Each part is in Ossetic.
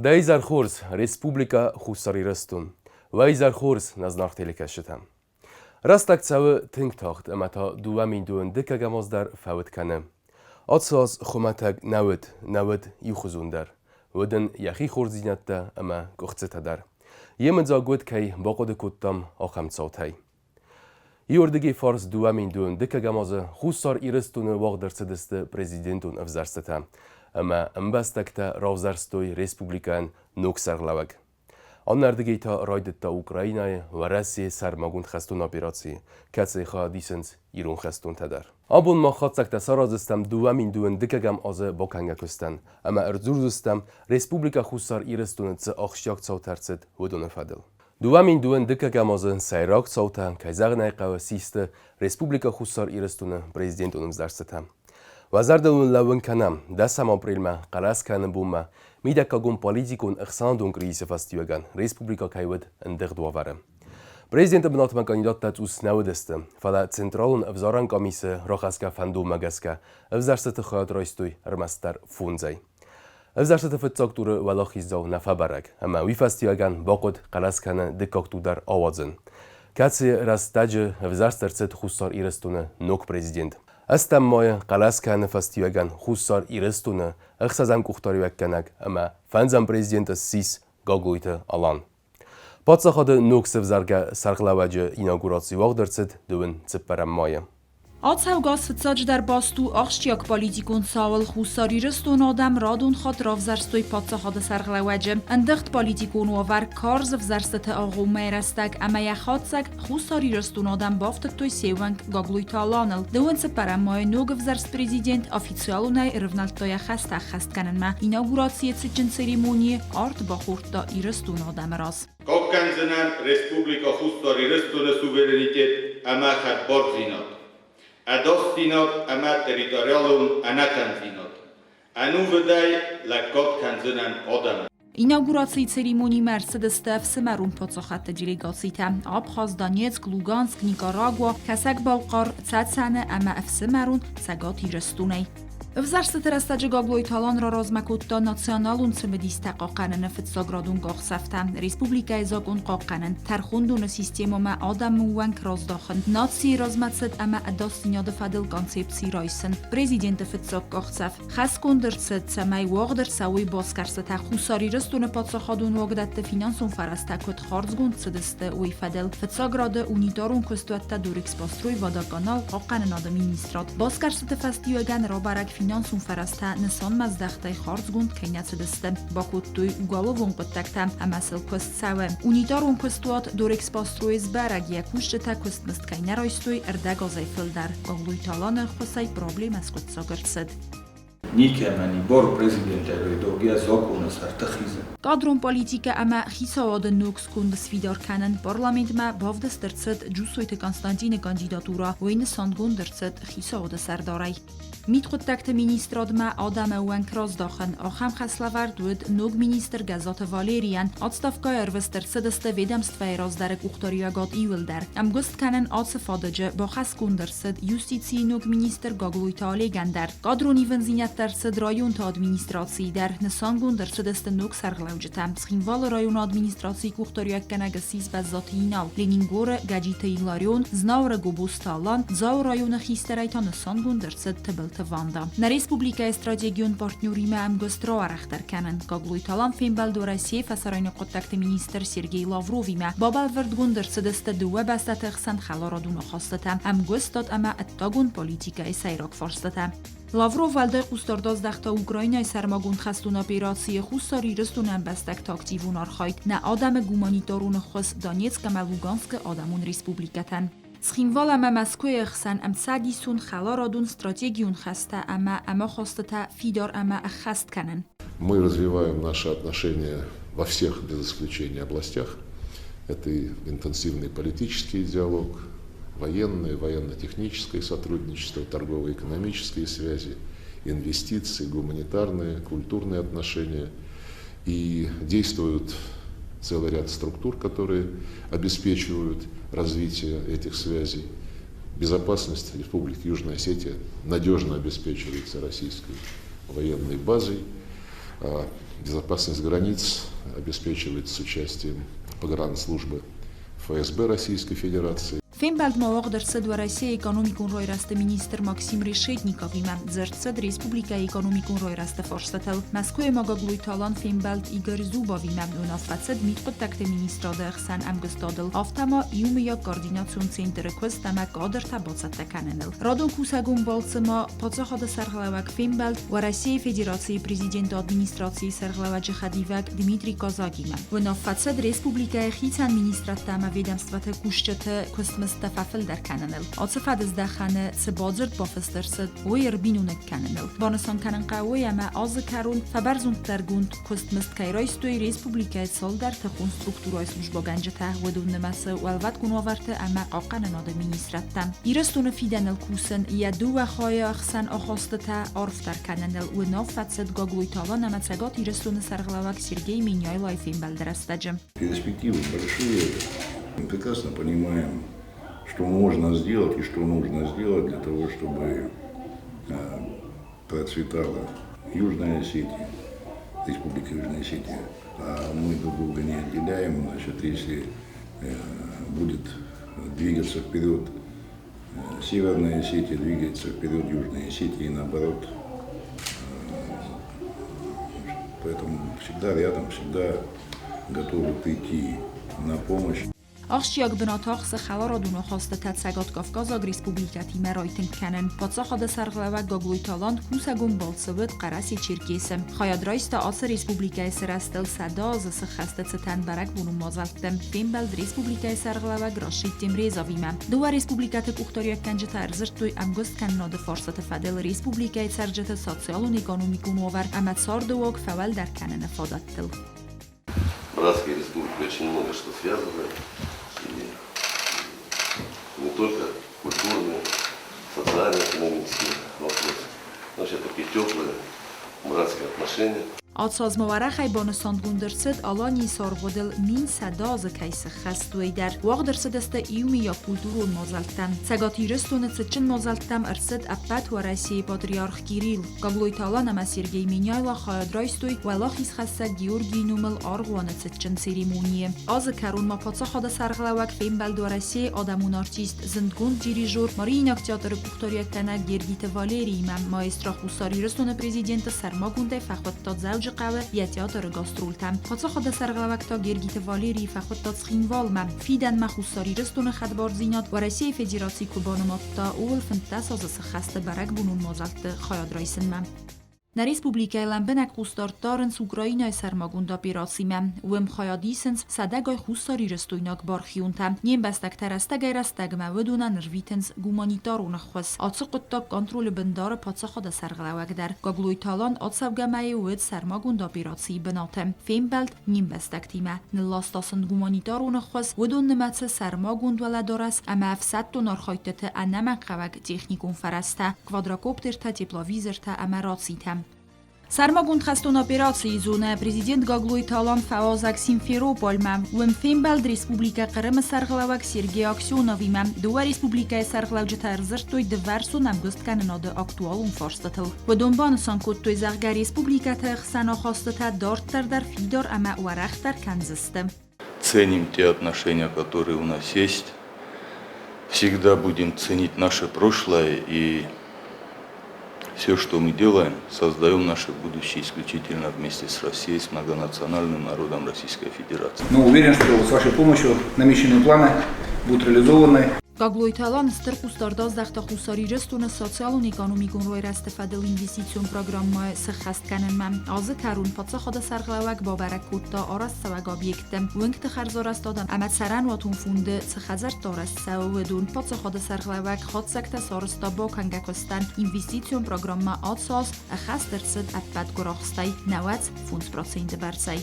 Дӕ изӕр хорз, Республикӕ Хуссар Ирыстон! Уӕ изӕр хорз, нӕ зынаргъ телекӕсджытӕ! Рӕстӕг цӕуы тынг тагъд ӕмӕ та 20 дыккӕгӕм аз дӕр фӕуд кӕны. Ацы аз хуымӕтӕг нӕ уыд, нӕ уыд иухуызон дӕр. Уыд ын йӕхи хорздзинӕдтӕ ӕмӕ къуыхцытӕ дӕр. Йемыдзаг уыд, кӕй бахъуыды кодтам, ахӕм цаутӕй. Иуырдыгӕй фарс 2000 дыккӕгӕм азы Хуссар Ирыстоны уагъд ӕрцыдысты президентон ӕвзӕрстытӕ ӕмӕ ӕмбӕстӕгтӕ равзӕрстой республикӕйӕн ног сӕргълӕууӕг. Аннӕрдыгӕй та райдыдта Украинӕйы Уӕрӕсейы сӕрмагонд хӕстон операци, кӕцыйы хайад исынц ирон хӕстонтӕ дӕр. Абон мах хатдзӕгтӕ сараздзыстӕм 2000 дыккӕгӕм азы бакӕнгӕ куыстӕн ӕмӕ ӕрдзурдзыстӕм Республикӕ Хуссар Ирыстоны цы ахсджиаг цаутӕ ӕрцыд, уыдоны фӕдыл. 2002 дыккӕгӕм азы сӕйраг цаутӕ, кӕй зӕгъын ӕй хъӕуы, систы Республикӕ Хуссар Ирыстоны президентон ӕвзӕрстытӕ. Уӕ зӕрдыл уын лӕууын кӕнӕм, дӕсӕм апрельмӕ хъӕлӕс кӕныны бонмӕ мидӕггагон политикон ӕхсӕнадон кризисы фӕстиуӕгӕн республикӕ кӕй уыд ӕндыгъд уавӕры. Президенты бынатмӕ кандидаттӕ цъус нӕ уыдысты, фӕлӕ Централон ӕвзарӕн къамисы рахӕсгӕ фӕндонмӕ гӕсгӕ ӕвзӕрстыты хайад райстой ӕрмӕстдӕр фондзӕй. Ӕвзӕрстыты фыццаг туры уӕлахиздзау нӕ фӕбӕрӕг, ӕмӕ уый фӕстиуӕгӕн бахъуыд хъӕлӕс кӕны дыккаг тур дӕр ауадзын, кӕцыйы рӕстӕджы ӕвзӕрст ӕрцыд Хуссар Ирыстоны ног президент. Ӕстӕм майы хъӕлӕс кӕныны фӕстиуӕгӕн Хуссар Ирыстоны ӕхсӕзӕм къухдариуӕггӕнӕг ӕмӕ фӕндзӕм президент ссис Гаглойты Алан. Паддзахады ног сӕвзӕргӕ сӕргълӕууӕджы инаугураци уагъд ӕрцыд дыууын цыппӕрӕм майы. Ацӕугӕ аз фыццаджыдӕр баст у ахсджиаг политикон цауыл. Хуссар Ирыстоны адӕм радон хатт равзӕрстой паддзахады сӕргълӕууӕджы. Ӕндыгъд политикон уавӕр карз ӕвзӕрстыты агъоммӕйы рӕстӕг ӕмӕ йӕ хатдзӕг Хуссар Ирыстоны адӕм бафтыдтой се уӕнг Гаглойты Аланыл. Дыууын цыппӕрӕм майы ног ӕвзӕрст президент официалонӕй ӕрывнӕлдта йӕ хӕстӕ ӕххӕст кӕнынмӕ. Инаугурацийы цытджын церемонийы арт бахордта Ирыстоны адӕмы раз. Хъахъхъӕндзынӕн Республикӕ Хуссар Ирыстоны суверенитет ӕмӕ хӕдбардзинад, ӕдасдзинад ӕмӕ территориалон ӕнӕхъӕндзинад. Ӕнувыдӕй лӕггад кӕндзынӕн адӕмӕн. Инаугурацийы церемонимӕ ӕрцыдысты ӕфсымӕрон паддзахадты делегацитӕ Абхаз, Донецк, Луганск, Никарагуа, Кӕсӕг-Балхъар, Цӕцӕны ӕмӕ ӕфсымӕрон Цӕгат Ирыстонӕй. Ӕвзӕрстыты рӕстӕджы Гаглойты Алан раразмӕ кодта националон цымыдистӕ хъахъхъӕныны фыццаградон къахдзӕфтӕ, республикӕйы закъон хъахъхъӕнын, тӕрхондоны системӕмӕ адӕмы ууӕнк раздахын, нацийы размӕцыд ӕмӕ ӕдасдзинады фӕдыл концепци райсын. Президенты фыццаг къахдзӕф хӕсгонд ӕрцыд, цӕмӕй уагъд ӕрцӕуой басгӕрстытӕ Хуссар Ирыстоны паддзахадон уагдӕтты финансон фӕрӕзтӕ куыд хардзгонд цыдысты, уый фӕдыл. Фыццаг рады унитарон куыстуӕттӕ Дорэкспострой, Водоканал, Хъахъхъӕнынады министрад. Басгӕрстыты фӕстиуӕгӕн рабӕрӕг финансон фӕрӕзтӕ нысанмӕздӕхтӕй хардзгонд кӕй нӕ цыдысты. Бакодтой уголовон хъуыддӕгтӕ ӕмӕ сыл куыст цӕуы. Унитарон куыстуат Дорэкспострой сбӕрӕг, йӕ кусджытӕ куыстмызд кӕй нӕ райстой ӕрдӕг азӕй фылдӕр. Гаглойты Аланы ӕххуысӕй проблемӕ скъуыддзаг ӕрцыд. Никӕмӕн и бар президентӕй догӕ законы сӕрты хизын. Кадрон политикӕ ӕмӕ хицауады ног сконды сфидар кӕнын парламентмӕ бавдыст ӕрцыд Джусойты Константины кандидатурӕ, уый нысангонд ӕрцыд хицауады сӕрдарӕй. Мидхъуыддӕгты министрадмӕ адӕмы ӕууӕнк раздахын ахӕм хӕслӕвӕрд уыд ног министр Гӕззаты Валерийӕн. Отставкӕйы ӕрвыст ӕрцыдысты ведомствӕйы раздӕры къухдариуӕгад иуылдӕр. Ӕмгуыст кӕнын ацы фадыджы бахӕсгонд ӕрцыд юстицийы ног министр Гаглойты Олегӕн дӕр. Кадрон ивындзинӕдтӕ ӕрцыд районты администрацийы дӕр. Нысангонд ӕрцыдысты ног сӕргълӕуджытӕ. Цхинвалы районы администрацийы къухдариуӕггӕнӕг ссис Бӕззаты Инал, Ленингоры Гӕджиты Иларион, Знауыры Гобозты Алан, Дзауы районы хистӕрӕй та нысангонд ӕрцыд Тыбылты Ванда. Нӕ республикӕйы стратегион партнеримӕ ӕмгуыст рауӕрӕхдӕр кӕнын. Гаглойты Алан фембӕлд Уӕрӕсейы фӕсарӕйнаг хъуыддӕгты министр Сергей Лавровимӕ. Бабӕлвырдгонд ӕрцыдысты дыууӕ бӕстӕты хсӕн хӕларадон ахастытӕ, ӕмгуыстад ӕмӕ ӕддагон политикӕйы сӕйраг фарстытӕ. Лавров уӕлдай хъусдард аздӕхта Украинӕйы сӕрмагонд хӕстон операцийы Хуссар Ирыстоны ӕмбӕстӕгты активон архайд, нӕ адӕмы гуманитарон ӕххуыс Донецк ӕмӕ Луганскы адӕмон республикӕтӕн. Цхинвал ӕмӕ Мӕскуыйы ӕхсӕн ӕмцӕдисон хӕларадон стратегион хӕстӕ ӕмӕ ӕмахастытӕ фидар ӕмӕ ӕххӕст кӕнын. Мы развиваем наши отношения во всех, без исключения, областях. Это и интенсивный политический диалог, военное, военно-техническое сотрудничество, торгово-экономические связи, инвестиции, гуманитарные, культурные отношения. И действуют целый ряд структур, которые обеспечивают развитие этих связей. Безопасность Республики Южная Осетия надежно обеспечивается российской военной базой. Безопасность границ обеспечивается с участием погранслужбы ФСБ Российской Федерации. Фембӕлд ма уагъд ӕрцыд Уӕрӕсейы экономикон райрӕзты министр Максим Решетниковимӕ. Дзырд цыд республикӕйы экономикон райрӕзты фарстатыл. Мӕскуыйы ма Гаглойты Алан фембӕлд Игорь Зубовимӕ. Уынаффӕ цыд мидхъуыддӕгты министрады ӕхсӕн ӕмгуыстадыл, афтӕ ма иумӕйаг координацион центры куыст ӕмӕ кадртӕ бацӕттӕ кӕныныл. Радон кусӕгон балцы ма паддзахады сӕргълӕууӕг фембӕлд Уӕрӕсейы Федерацийы президенты администрацийы сӕргълӕууӕджы хӕдивӕг Дмитрий Казагимӕ. Уынаффӕ цыд республикӕйы хицӕн министрадтӕ ӕмӕ ведомствоты кусджыты куыстмыздтӕ фӕфылдӕр кӕныныл. Ацы фӕдыздӕхӕны цы бадзырд бафыст ӕрцыд, уый ӕрбиноныг кӕныныл. Банысан кӕнын хъӕуы, ӕмӕ азы кӕрон фӕбӕрзонддӕргонд куыстмызд кӕй райстой республикӕйы цалдӕр тыхон структурӕйы службӕгӕнджытӕ, уыдон нымӕцы уӕлвӕткон уавӕрты ӕмӕ хъахъхъӕнынады министрадтӕ. Ирыстоны фидӕныл кусын, йӕ дыууӕ хайы ӕхсӕн ахастытӕ арфдӕр кӕныныл уынаффӕ цыд Гаглойты Алан ӕмӕ Цӕгат Ирыстоны сӕргълӕууӕг Сергей Меняйлойы фембӕлды рӕстӕджы. Перспективы большие. Мы прекрасно понимаем, что можно сделать и что нужно сделать для того, чтобы процветала Южная Осетия, Республика Южная Осетия. А мы друг друга не отделяем, значит, если будет двигаться вперед Северная Осетия, двигается вперед Южная Осетия и наоборот. Поэтому всегда рядом, всегда готовы прийти на помощь. Ахсджиаг бынат ахсы хӕларадон ахастытӕ Цӕгат-Кавказаг республикӕтимӕ райтынг кӕнын. Паддзахады сӕргълӕууӕг Гаглойты Алан кусӕгон балцы уыд Хъӕрӕсе-Черкесы. Хайад райста ацы республикӕйы сырӕзтыл 100 азы сыххӕсты цытӕн бӕрӕгбонон мадзӕлтты. Фембӕлд республикӕйы сӕргълӕууӕг Рашид Темрезовимӕ. Дыууӕ республикӕты къухдариуӕггӕнджытӕ ӕрдзырдтой ӕмгуысткӕнынады фарстаты фӕдыл республикӕйы цӕрджыты социалон-экономикон уавӕр ӕмӕ царды уаг фӕуӕлдӕр кӕныны фадӕттыл. Братская республика очень много что связано. И не только культурные, социально-экономические вопросы, но вообще такие теплые братские отношения. Ацы аз ма уӕрӕхӕй банысангонд ӕрцыд Аланийы саргъуыдыл 1100 азы кӕй сыххӕст, уый дӕр. Уагъд ӕрцыдысты иумиаг культурон мадзӕлттӕ. Цӕгат Ирыстоны цытджын мадзӕлттӕм ӕрцыд ӕппӕт Уӕрӕсейы патриарх Кирилл. Гаглойты Алан ӕмӕ Сергей Меняйло хайад райстой Уӕлахизхӕссӕг Георгийы номыл аргъуаны цытджын церемонийы. Азы кӕронмӕ паддзахады сӕргълӕууӕг фембӕлд Уӕрӕсейы адӕмон артист, зындгонд дирижер, Мариинаг театры къухдариуӕггӕнӕг Гергиты Валериимӕ. Маэстро Хуссар Ирыстоны президенты сӕрмагондӕй фӕхуыдта Дзӕуджыхъӕуы йӕ театры гастролтӕм. Паддзахады сӕргълӕууӕг та Гергиты Валерийы фӕхуыдта Цхинвалмӕ. Фидӕнмӕ Хуссар Ирыстоны хӕдбардзинад Уӕрӕсейы Федераци куы банымадта, ууыл 15 азы сыххӕсты бӕрӕгбонон мадзӕлтты хайад райсынмӕ. Нӕ республикӕйы лӕмбынӕг хъусдард дарынц Украинӕйы сӕрмагонд операцимӕ. Уым хайад исынц сӕдӕгай хуссарирыстойнаг бархионтӕ. Не мбӕстӕгтӕ рӕстӕгӕй-рӕстӕгмӕ уыдонӕн ӕрвитынц гуманитарон ӕххуыс. Ацы хъуыддаг контролы бын дары паддзахады сӕргълӕууӕг дӕр. Гаглойты Алан ацӕугӕ мӕйы уыд сӕрмагонд операцийы бынаты. Фембӕлд не мбӕстӕгтимӕ. Нылласта сын гуманитарон ӕххуыс, уыдон нымӕцы сӕрмагонд уӕлӕдарӕс ӕмӕ ӕфсӕддон архайдтыты ӕнӕмӕнгхъӕуӕг техникон фӕрӕзтӕ, квадрокоптертӕ, тепловизортӕ ӕмӕ рацитӕ. Сӕрмагонд хӕстон операцийы зонӕ президент Гаглойты Алан фӕуазӕг Симферополмӕ. Уым фембӕлд Республикӕ Хъырымы сӕргълӕууӕг Сергей Аксеновимӕ. Дыууӕ республикӕйы сӕргълӕуджытӕ ӕрдзырдтой дывӕрсон ӕмгуысткӕнынады актуалон фарстытыл. Уыдон банысан кодтой, зӕгъгӕ, республикӕты ӕхсӕн ахастытӕ дарддӕр дӕр фидар ӕмӕ уӕрӕхдӕр кӕндзысты. Ценим те отношения, которые у нас есть. Всегда будем ценить наше прошлое и все, что мы делаем, создаем наше будущее исключительно вместе с Россией, с многонациональным народом Российской Федерации. Но уверен, что с вашей помощью намеченные планы будут реализованы. Гаглойты Алан стыр хъусдард аздӕхта Хуссар Ирыстоны социалон-экономикон райрӕзты фӕдыл инвестицион программӕ сыххӕст кӕнынмӕ. Азы кӕрон паддзахады сӕргълӕууӕг бабӕрӕг кодта арӕзтцӕуӕг объектты, уынгты хӕрзарӕзтад ӕмӕ цӕрӕнуатон фонды цы хӕдзӕрттӕ арӕзт цӕуы, уыдон. Паддзахады сӕргълӕууӕг хатдзӕгтӕ сарӕзта бакӕнгӕ куыстӕн. Инвестицион программӕ ацы аз ӕххӕст ӕрцыд ӕппӕт гуырахстӕй 95 проценты бӕрцӕй.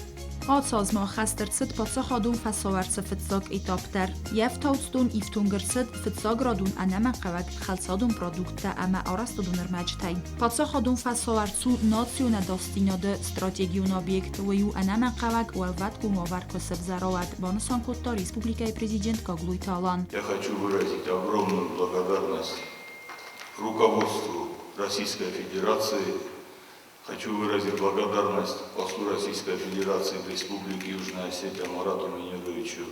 Ацы аз ма ӕххӕст ӕрцыд паддзахадон фӕсауӕрцы фыццаг этап дӕр. Йӕ ӕфтауцдон ифтонг ӕрцыд фыццаградон ӕнӕмӕнгхъӕуӕг хӕлцадон продукттӕ ӕмӕ арӕзтадон ӕрмӕджытӕй. Паддзахадон фӕсауӕрц у национ ӕдасдзинады стратегион объект, уый у ӕнӕмӕнгхъӕуӕг уӕлвӕткон уавӕр куы сӕвзӕра, уӕд, банысан кодта республикӕйы президент Гаглойты Алан. Я хочу выразить огромную благодарность руководству Российской Федерации. Хочу выразить благодарность послу Российской Федерации в Республике Южная Осетия Марату Минюровичу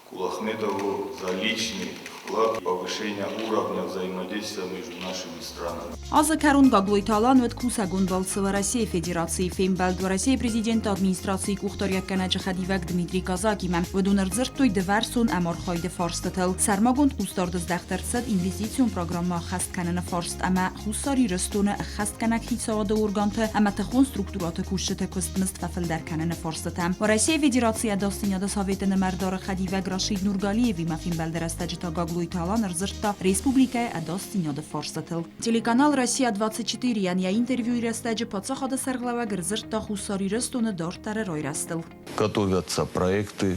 Кулахметову за личный вклад в повышение уровня взаимодействия между нашими странами. Азы кӕрон Гаглойты Алан уыд кусӕгон балцы Уӕрӕсейы Федерацийы. Фембӕлд Уӕрӕсейы Президенты администрацийы къухдариуӕггӕнӕджы хӕдивӕг Дмитрий Казакимӕ. Уыдон ӕрдзырдтой дывӕрсон ӕмархайды фарстытыл. Сӕрмагонд хъусдард здӕхт ӕрцыд инвестицион программӕ ӕххӕст кӕныны фарст ӕмӕ Хуссар Ирыстоны ӕххӕстгӕнӕг хицауады органты ӕмӕ тыхон структурӕты кусджыты куыстмызд фӕфылдӕр кӕныны фарстытӕм. Уӕрӕсейы Федерацийы Ӕдасдзинады Советы нымӕрдары хӕдивӕг Рашид Нургалиевимӕ фембӕлды рӕстӕджы та Гаглойты Алан ӕрдзырдта республикӕйы ӕдасдзинады фарстытыл. Телеканал «Россия-24»-йӕн йӕ интервьюйы рӕстӕджы паддзахады сӕргълӕууӕг ӕрдзырдта Хуссар Ирыстоны дарддӕры райрӕзтыл. Готовятся проекты,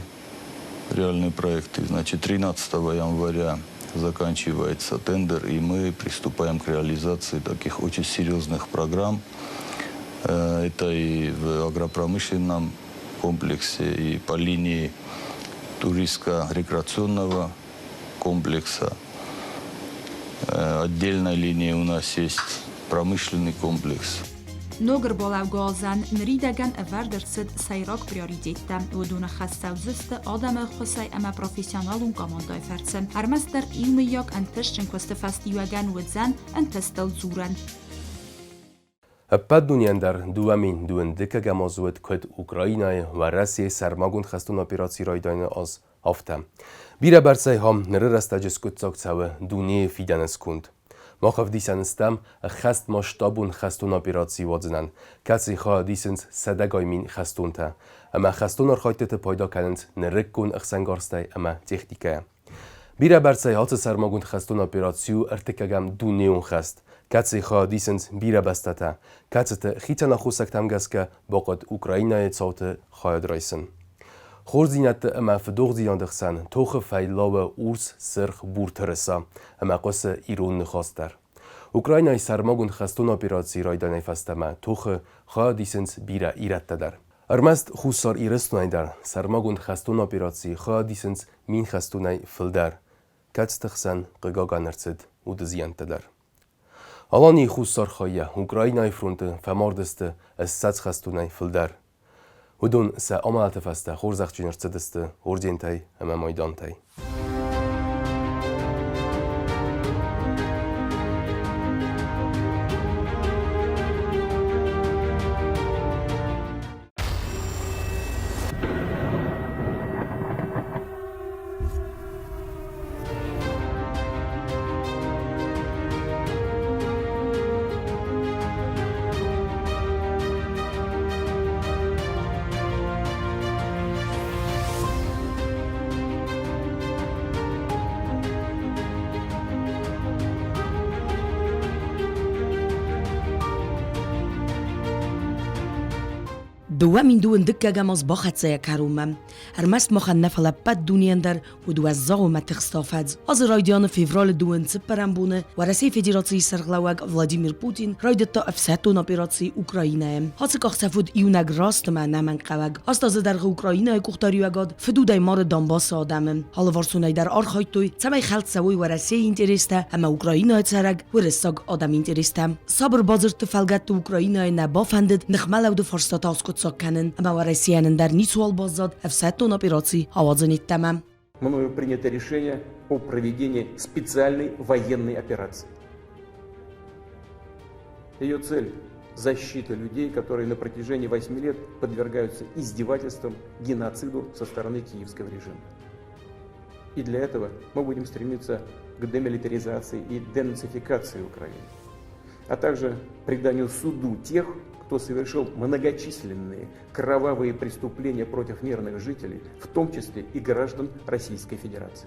реальные проекты. Значит, 13 января заканчивается тендер, и мы приступаем к реализации таких очень серьезных программ. Это и в агропромышленном комплексе, и по линии туристско-рекреационного комплекса. Отдельной линией у нас есть промышленный комплекс. Ног ӕрбалӕугӕ азӕн ныридӕгӕн ӕвӕрд ӕрцыд сӕйраг приоритеттӕ. Уыдоны хӕс цӕудзысты адӕмы ӕххуысӕй ӕмӕ профессионалон командӕйы фӕрцы. Ӕрмӕстдӕр иумӕйаг ӕнтыстджын куысты фӕстиуӕгӕн уыдзӕн ӕнтыстыл дзурӕн. Ӕппӕт дунейӕн дӕр 2002 дыккӕгӕм аз уыд, куыд Украинӕйы, Уӕрӕсейы сӕрмагонд хӕстон операци райдайыны аз, афтӕ. Бирӕбӕрцӕй ам ныры рӕстӕджы скъуыддзаг цӕуы дунейы фидӕны сконд. Мах ӕвдисӕн стӕм ӕххӕст масштабон хӕстон операци уадзынӕн, кӕцыйы хайад исынц сӕдӕгай мин хӕстонтӕ ӕмӕ хӕстон архайдтыты пайда кӕнынц нырыккон ӕхсӕнгарзтӕй ӕмӕ техникӕйӕ. Бирӕбӕрцӕй ацы сӕрмагонд хӕстон операци у ӕртыккӕгӕм дунеон хӕст, кӕцыйы хайад исынц бирӕ бӕстӕтӕ, кӕцыты хицӕн аххосӕгтӕм гӕсгӕ бахъуыд Украинӕйы цауты хайад райсын. Хорздзинӕдты ӕмӕ фыдохдзинады хсӕн тохы фӕйлауы урс, сырх, бур тырыса ӕмӕ хъуысы ирон ныхас дӕр. Украинӕйы сӕрмагонд хӕстон операцийы райдайӕнӕй фӕстӕмӕ тохы хайад исынц бирӕ ирӕттӕ дӕр. Ӕрмӕст Хуссар Ирыстонӕй дӕр сӕрмагонд хӕстон операцийы хайад исынц 1000 хӕстонӕй фылдӕр, кӕцыты хсӕн, хъыгагӕн, ӕрцыд уды зиӕнттӕ дӕр. Аланийы хуссар хайӕ Украинӕйы фронты фӕмард сты 20 хӕстонӕй фылдӕр. Уыдон сӕ амӕлӕты фӕстӕ хорзӕхджын ӕрцыдысты ордентӕй ӕмӕ майдантӕй. 2002 дыккӕгӕм аз бахӕццӕ йӕ кӕронмӕ. Ӕрмӕст махӕн нӕ, фӕлӕ ӕппӕт дунейӕн дӕр уыд уӕззау ӕмӕ тыхст афӕдз. Азы райдианы февралы дыууын цыппӕрӕм боны Уӕрӕсейы Федерацийы сӕргълӕууӕг Владимир Путин райдыдта ӕфсӕддон операци Украинӕйы. Ацы къахдзӕф уыд иунӕг раст ӕмӕ ӕнӕмӕнгхъӕуӕг. 8 азы дӕргъы Украинӕйы къухдариуӕгад фыдудӕй мары Донбассы адӕмы. Алыварсонӕй дӕр архайдтой, цӕмӕй хӕлд цӕуой Уӕрӕсейы интерестӕ ӕмӕ Украинӕйы цӕрӕг уырыссаг адӕмы интерестӕ. Сабыр бадзырдты фӕлгӕтты Украинӕйы нӕ бафӕндыд ныхмӕлӕуды фарстатӕ аскъуыддзаг кӕнын ӕмӕ Уӕрӕсейӕн ӕндӕр ницуал баззад ӕфсӕддон операци ауадзын йеддӕмӕ. Мною принято решение о проведении специальной военной операции. Ее цель – защита людей, которые на протяжении 8 лет подвергаются издевательствам, геноциду со стороны киевского режима. И для этого мы будем стремиться к демилитаризации и денацификации Украины, а также преданию суду тех, кто совершил многочисленные кровавые преступления против мирных жителей, в том числе и граждан Российской Федерации.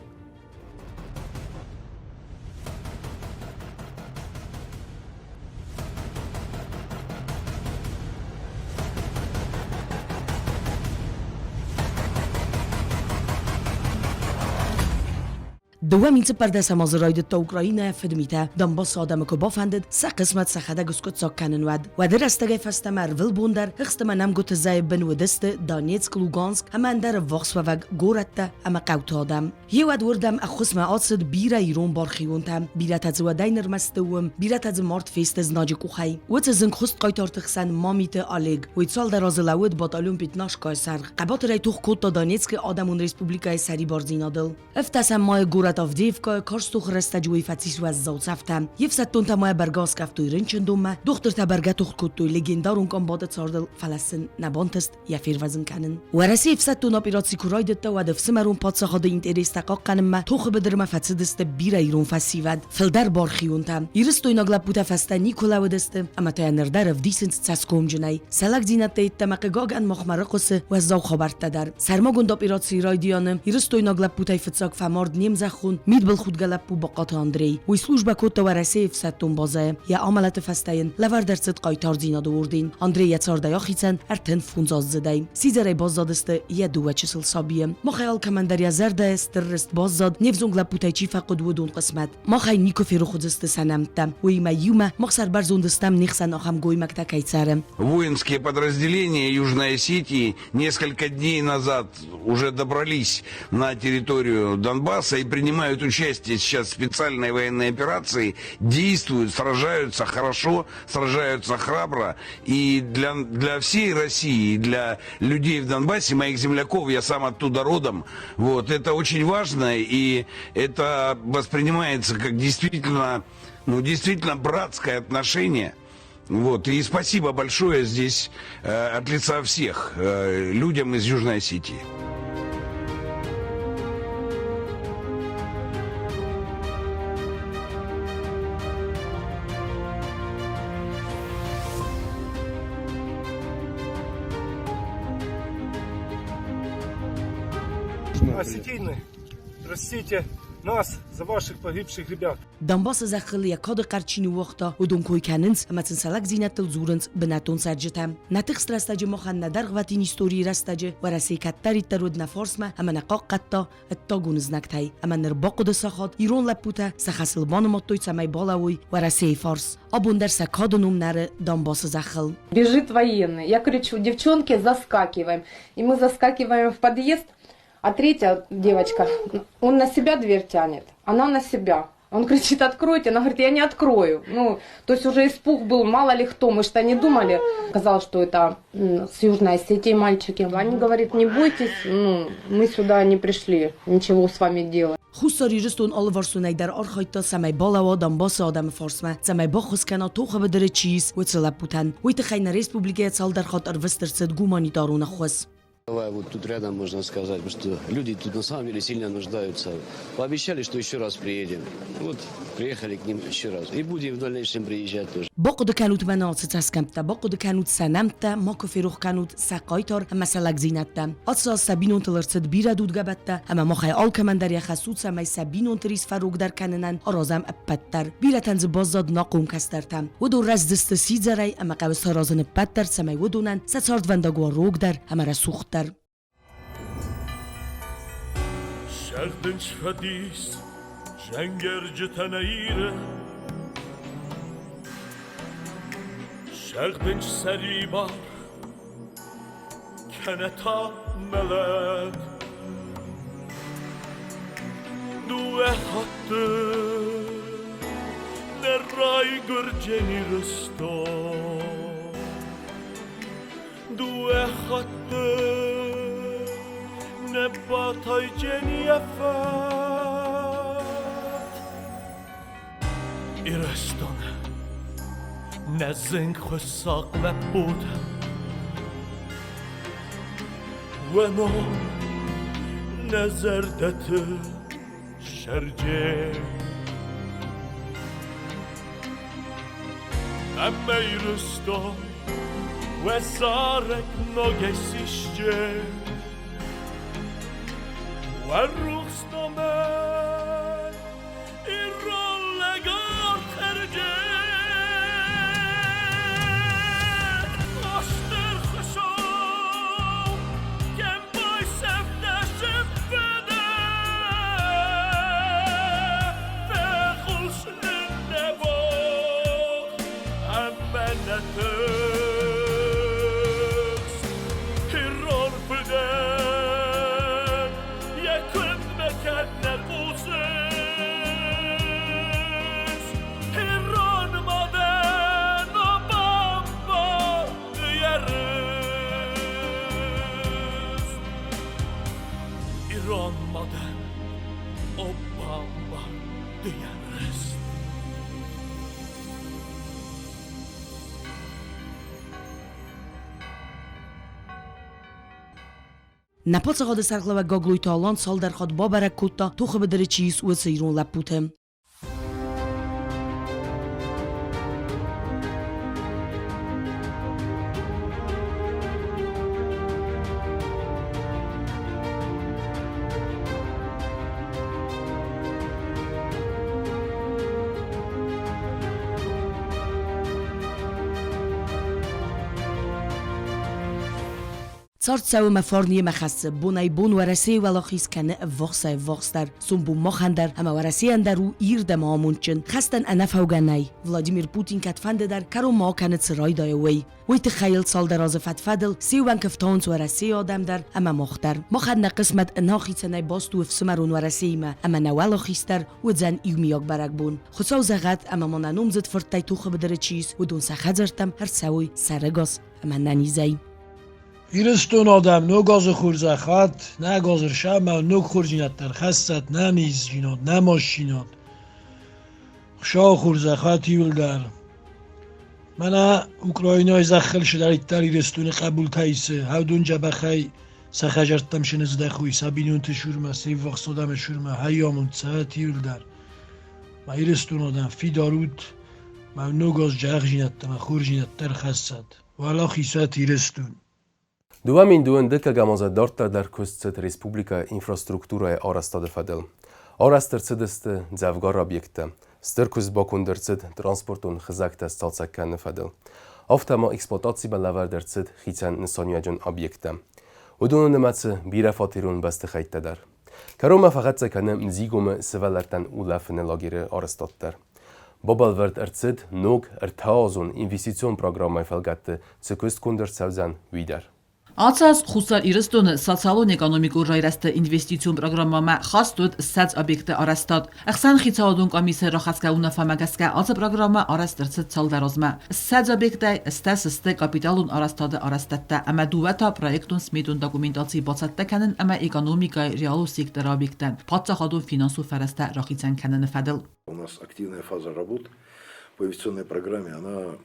2014 азы райдыдта Украинӕйы фыдмитӕ, Донбассы адӕмы куы бафӕндыд сӕ хъысмӕт сӕхӕдӕг скъуыддзаг кӕнын, уӕд. Уӕды рӕстӕгӕй фӕстӕмӕ ӕрвылбон дӕр хыгъдты ӕмӕ нӕмгуыты зӕйы бын уыдысты Донецк, Луганск ӕмӕ ӕндӕр ӕввахсуӕвӕг горӕттӕ ӕмӕ хъӕуты адӕм. Йеуӕд уырдӕм ӕххуысмӕ ацыд бирӕ ирон бархионтӕ, бирӕтӕ дзы уӕдӕй нырмӕ сты уым, бирӕтӕ дзы мард фесты знаджы къухӕй. Уыцы зынгхуыст хъайтарты хсӕн Мамиты Олег. Уый цалдӕр азы лӕууыд батальон Пятнашкайы сӕргъ. Хъӕбатырӕй тох кодта Донецкы Адӕмон Республикӕйы сӕрибардзинадыл. Ӕвддӕсӕм майы горӕт Авдеевкӕйы карз тохы рӕстӕджы уый фӕцис уӕззау цӕфтӕ. Йе фсӕддонтӕ ма йӕ бӕргӕ аскъӕфтой рынчындонмӕ, дохтыртӕ бӕргӕ тох кодтой легендарон комбаты цардыл, фӕлӕ сын нӕ бантыст йӕ фервӕзын кӕнын. Уӕрӕсейы ӕфсӕддон операци куы райдыдта, уӕд ӕфсымӕрон паддзахады интерестӕ хъахъхъӕнынмӕ тохы быдырмӕ фӕцыдысты бирӕ ирон фӕсивӕд, фылдӕр бархионтӕ. Ирыстойнаг лӕппутӕ фӕстӕ никуы лӕууыдысты ӕмӕ та йӕ ныр дӕр ӕвдисынц цӕсгомджынӕй. Сӕ лӕгдзинӕдтӕ йеддӕмӕ хъыгагӕн махмӕ рыхъуысы уӕззау хабӕрттӕ дӕр. Сӕрмагонд операцийы райдианы ирыстойнаг лӕппутӕй фыццаг фӕмард не мзӕххон мидбылхудгӕ лӕппу Бахъаты Андрей. Уый службӕ кодта Уӕрӕсейы ӕфсӕддон базӕйы. Йӕ амӕлӕты фӕстӕ йын лӕвӕрд ӕрцыд хъайтардзинады орден. Андрей йӕ цардӕй ахицӕн 35-аздзыдӕй. Сидзӕрӕй баззадысты йӕ дыууӕ чысыл сабийы. Махӕй алкӕмӕн дӕр йӕ зӕрдӕйы стыр рыст баззад, не взонг лӕппутӕй чи фӕхъуыд, уыдон хъысмӕт. Махӕй никуы ферох уыдзысты сӕ нӕмттӕ. Уыимӕ иумӕ мах сӕрбӕрзонд стӕм, не хсӕн ахӕм гоймӕгтӕ кӕй цӕры. Воинские подразделения Южной Осетии несколько дней назад уже добрались на территорию Донбасса и принимают участие сейчас в специальной военной операции, действуют, сражаются хорошо, сражаются храбро. И для всей России, и для людей в Донбассе, моих земляков, я сам оттуда родом, вот, это очень важно, и это воспринимается как действительно, ну, действительно братское отношение. Вот, и спасибо большое здесь от лица всех людям из Южной Осетии. Осетины, простите нас за ваших погибших ребят. Донбассы зӕххыл йӕ кады хъӕр чи ныууагъта, уыдон кой кӕнынц ӕмӕ сын сӕ лӕгдзинӕдтыл дзурынц бынӕттон цӕрджытӕ. Нӕ тыхст рӕстӕджы махӕн нӕ дӕргъвӕтин историйы рӕстӕджы Уӕрӕсе кӕддӕриддӕр уыд нӕ фарсмӕ ӕмӕ нӕ хъахъхъӕдта ӕддагон знӕгтӕй. Ӕмӕ ныр бахъуыды сахат ирон лӕппутӕ сӕ хӕсыл банымадтой, цӕмӕй балӕууой Уӕрӕсейы фарс. Абон дӕр сӕ кады ном нӕры Донбассы зӕххыл. Бежит военный. Я кричу: девчонки, заскакиваем. И мы заскакиваем в подъезд, а третья девочка, он на себя дверь тянет, она на себя. Он кричит: откройте. Она говорит: я не открою. Ну, то есть уже испуг был, мало ли кто, мы что не думали. Казалось, что это с Южной Осетии мальчики. Они говорят: не бойтесь, ну, мы сюда не пришли ничего с вами делать. Хуссар Ирыстон алыварсонӕй дӕр архайдта, цӕмӕй балӕууа Донбассы адӕмы фарсмӕ, цӕмӕй баххуыс кӕна тохы быдыры чи ис, уыцы лӕппутӕн. Уый тыххӕй нӕ республикӕйӕ цалдӕр хатт ӕрвыст ӕрцыд гуманитарон ӕххуыс. Вот тут рядом, можно сказать, потому что люди тут на самом деле сильно нуждаются. Пообещали, что еще раз приедем. Вот приехали к ним еще раз. И будем в дальнейшем приезжать тоже. Бахъуыды кӕнут мӕнӕ ацы цӕсгӕмттӕ, бахъуыды кӕнут сӕ нӕмттӕ, макуы ферох кӕнут сӕ хъайтар ӕмӕ сӕ лӕгдзинӕдтӕ. Ацы аз сӕ бинонтыл ӕрцыд бирӕ дудгӕбӕттӕ, ӕмӕ махӕй алкӕмӕн дӕр йӕ хӕс у, цӕмӕй сӕ бинонты рис фӕрогдӕр кӕнынӕн аразӕм ӕппӕт дӕр. Бирӕтӕн дзы баззад нахъом кӕстӕртӕ. Уыдон рӕздзысты сидзӕрӕй ӕмӕ хъӕуы саразын ӕппӕт дӕр, цӕмӕй уыдонӕн сӕ цардвӕндаг уа рогдӕр ӕмӕ рӕсугъддӕр. Сӕгъдынц фӕдис зӕнгӕрджытӕ нӕ Иры, Сӕгъдынц сӕрибар, кӕнӕ та мӕлӕт. Дыууӕ хатты нӕ райгуырдзӕн Ирыстон. Дыууӕ хатты нӕ батайдзӕн йӕ фӕд. Ирыстоны нӕ зынгхуыссӕг лӕппутӕ, Уӕ ном нӕ зӕрдӕты сӕрджен. Ӕмӕ Ирыстон уӕ зарӕг ногӕй сисджен. Уӕ рухс номӕн ирон лӕг ӕртӕрджен. Стыр Хуыцау, кӕм байсӕфт нӕ сыффыдӕн. Ирон мадӕн, о бамбар ды йӕ рыст. Нӕ паддзахады сӕргълӕууӕг Гаглойты Алан цалдӕр хатт бабӕрӕг кодта, тохы быдыры чи ис, уыцы ирон лӕппуты. Цард цӕуы мӕ фарн йемӕ хӕссы, бонӕй-бон Уӕрӕсейы уӕлахиз кӕны ӕввахсӕй-ӕввахсдӕр. Сомбон махӕн дӕр ӕмӕ Уӕрӕсейӕн дӕр у ирд ӕмӕ амондджын. Хӕстӕн ӕнӕфӕугӕ нӕй. Владимир Путин кӕдфӕнды дӕр кӕронмӕ акӕны цы райдайа, уый. Уый тыххӕй йыл цалдӕр азы фӕд-фӕдыл се ууӕнк ӕфтауынц Уӕрӕсейы адӕм дӕр ӕмӕ мах дӕр. Махӕн нӕ хъысмӕт ӕнӕахицӕнӕй баст у ӕфсымӕрон Уӕрӕсеимӕ ӕмӕ нӕ уӕлахиз дӕр уыдзӕн иумиаг бӕрӕгбон. Хуыцау зӕгъӕд, ӕмӕ ма нӕ номдзыд фырттӕй тохы быдыры чи ис, уыдон сӕ хӕдзӕрттӕм ӕрцӕуой сӕрӕгас ӕмӕ нӕнизӕй. Ирыстон адӕм ног азы хорзӕх уӕд, нӕ газы рсӕмӕ ног хорздзинӕдтӕ ӕрхӕссӕд, нӕ низдзинад, нӕ мастдзинад. Хуыцауы хорзӕх уӕд иуылдӕр. Мӕнӕ Украинӕйы зӕххыл цыдӕриддӕр Ирыстоны хъӕбултӕ исы, хӕвдон дзӕбӕхӕй сӕ хӕдзӕрттӕм сыныздӕхой, сӕ бинонты цурмӕ, се ввахс адӕмы цурмӕ, хӕйамонд сӕ уӕд иуылдӕр. Мӕ Ирыстон адӕм фидар ут, мӕ ног аз дзӕгъдзинӕдтӕ мӕ хорздзинӕдтӕ ӕрхӕссӕд. Уӕлахиз уӕд Ирыстон! 2002 дыккӕгӕм азы дарддӕр дӕр куыст цыд республикӕйы инфраструктурӕйы арӕзтады фӕдыл. Арӕзт ӕрцыдысты дзӕвгар объекттӕ. Стыр куыст баконд ӕрцыд транспортон хызӕгтӕ сцалцӕг кӕныны фӕдыл. Афтӕ ма эксплуатацимӕ лӕвӕрд ӕрцыд хицӕн нысаниуӕджын объекттӕ. Уыдоны нымӕцы бирӕфатерон бӕстыхӕйттӕ дӕр. Кӕронмӕ фӕхӕццӕ кӕны Мзигомы сывӕллӕттӕн улӕфыны лагеры арӕзтад дӕр. Бабӕлвырд ӕрцыд ног ӕртӕазон инвестицион программӕйы фӕлгӕтты цы куыст конд ӕрцӕудзӕн, уый дӕр. Ацы аз Хуссар Ирыстоны социалон-экономикон райрӕзты инвестицион программӕмӕ хаст уыд 20 объекты арӕзтад. Ӕхсӕнхицауадон къамисы рахӕсгӕ уынаффӕмӕ гӕсгӕ ацы программӕ арӕзт ӕрцыд цалдӕр азмӕ. 20 объектӕй 80 сты капиталон арӕзтады арӕзтӕдтӕ ӕмӕ дыууӕ та проектон-сметон документаци бацӕттӕ кӕнын ӕмӕ экономикӕйы реалон секторы объекттӕн паддзахадон финансон фӕрӕзтӕ рахицӕн кӕныны фӕдыл. У нас активная фаза работ по инвестиционной программе, она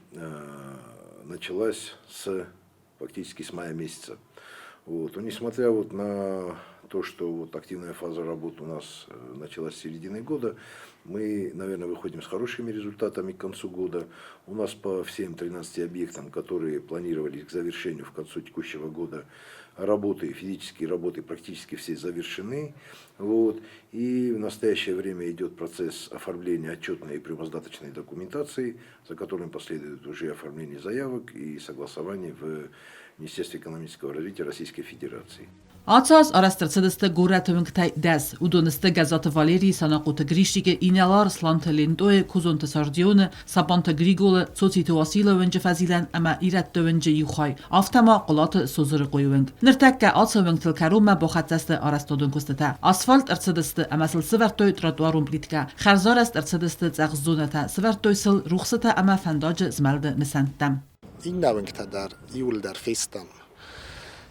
началась с фактически с мая месяца. Вот. Но несмотря вот на то, что вот активная фаза работ у нас началась с середины года, мы, наверное, выходим с хорошими результатами к концу года. У нас по всем 13 объектам, которые планировались к завершению в концу текущего года, работы, физические работы практически все завершены. Вот. И в настоящее время идет процесс оформления отчетной и прямоздаточной документации, за которым последует уже оформление заявок и согласование в Министерстве экономического развития Российской Федерации. Ацы аз арӕзт ӕрцыдысты горӕты уынгтӕй дӕс. Уыдон сты Гӕззаты Валерийы, Санахъоты Гришикы, инӕлар Сланты Лентъойы, Козонты Сардионы, Сабанты Григолы, Цоциты Уасилы уынджы фӕзилӕн ӕмӕ Ирӕтты уынджы иу хай, афтӕ ма Хъуылаты Созырыхъойы уынг. Ныртӕккӕ ацы уынгтыл кӕронмӕ бахӕццӕ сты арӕзтадон куыстытӕ. Асфальт ӕрцыдысты ӕмӕ сыл сывӕрдтой тротуарон плиткӕ. Хӕрзарӕзт ӕрцыдысты цъӕх зонӕтӕ, сывӕрдтой сыл рухсытӕ ӕмӕ фӕндаджы змӕлды нысӕнттӕ. Иннӕ уынгтӕ дӕр иууылдӕр фестӕм.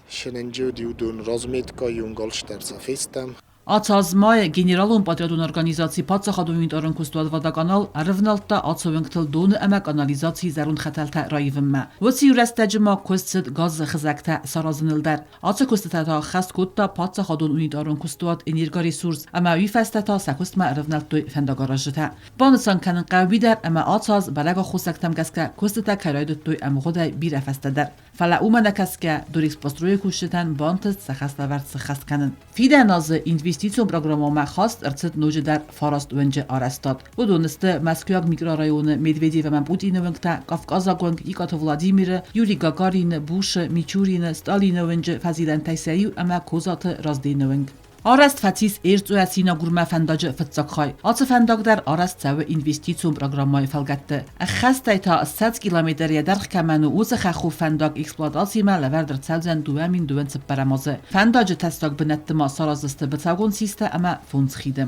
Сененджы уыдон разметка иунгӕлстдӕр сӕ фестӕм. Ацы аз майы Генералон подрядон организаци паддзахадон унитарон куыстуат «Водоканал» ӕрывнӕлдта ацы уынгтыл доны ӕмӕ канализацийы зӕронд хӕтӕлтӕ раивынмӕ. Уыцы иу рӕстӕджы ма куыст цыд газы хызӕгтӕ саразыныл дӕр. Ацы куыстытӕ та ӕххӕст кодта паддзахадон унитарон куыстуат «Энергоресурс» ӕмӕ уый фӕстӕ та сӕ куыстмӕ ӕрывнӕлдтой фӕндагаразджытӕ. Банысан кӕнын хъӕуы уый дӕр, ӕмӕ ацы аз бӕрӕг аххосӕгтӕм гӕсгӕ куыстытӕ кӕй райдыдтой ӕмгъуыдӕй бирӕ фӕстӕдӕр. Фӕлӕ уымӕ нӕ кӕсгӕ, Дорэкспострой-ы кусджытӕн бантыст сӕ хӕслӕвӕрд сыххӕст кӕнын. Фидӕн азы инвестицион программӕмӕ хаст ӕрцыд ноджыдӕр фараст уынджы арӕзтад. Уыдон сты Мӕскуыйаг микрорайоны Медведев ӕмӕ Путины уынгтӕ, Кавказаг уынг, Икъаты Владимиры, Юрий Гагарины, Бушы, Мичурины, Сталины уынджы фӕзилӕнтӕй сӕ иу ӕмӕ Козаты Раздены уынг. Арӕзт фӕцис Эрцъойӕ Синагурмӕ фӕндаджы фыццаг хай. Ацы фӕндаг дӕр арӕзт цӕуы инвестицион программӕйы фӕлгӕтты. Ӕххӕстӕй та 20 километр йӕ дӕргъ кӕмӕн у, уыцы хӕххон фӕндаг эксплуатацимӕ лӕвӕрд ӕрцӕудзӕн 2024 азы. Фӕндаджы тӕссаг бынӕтты ма сараздзысты быцӕугонд систӕ ӕмӕ фондз хиды.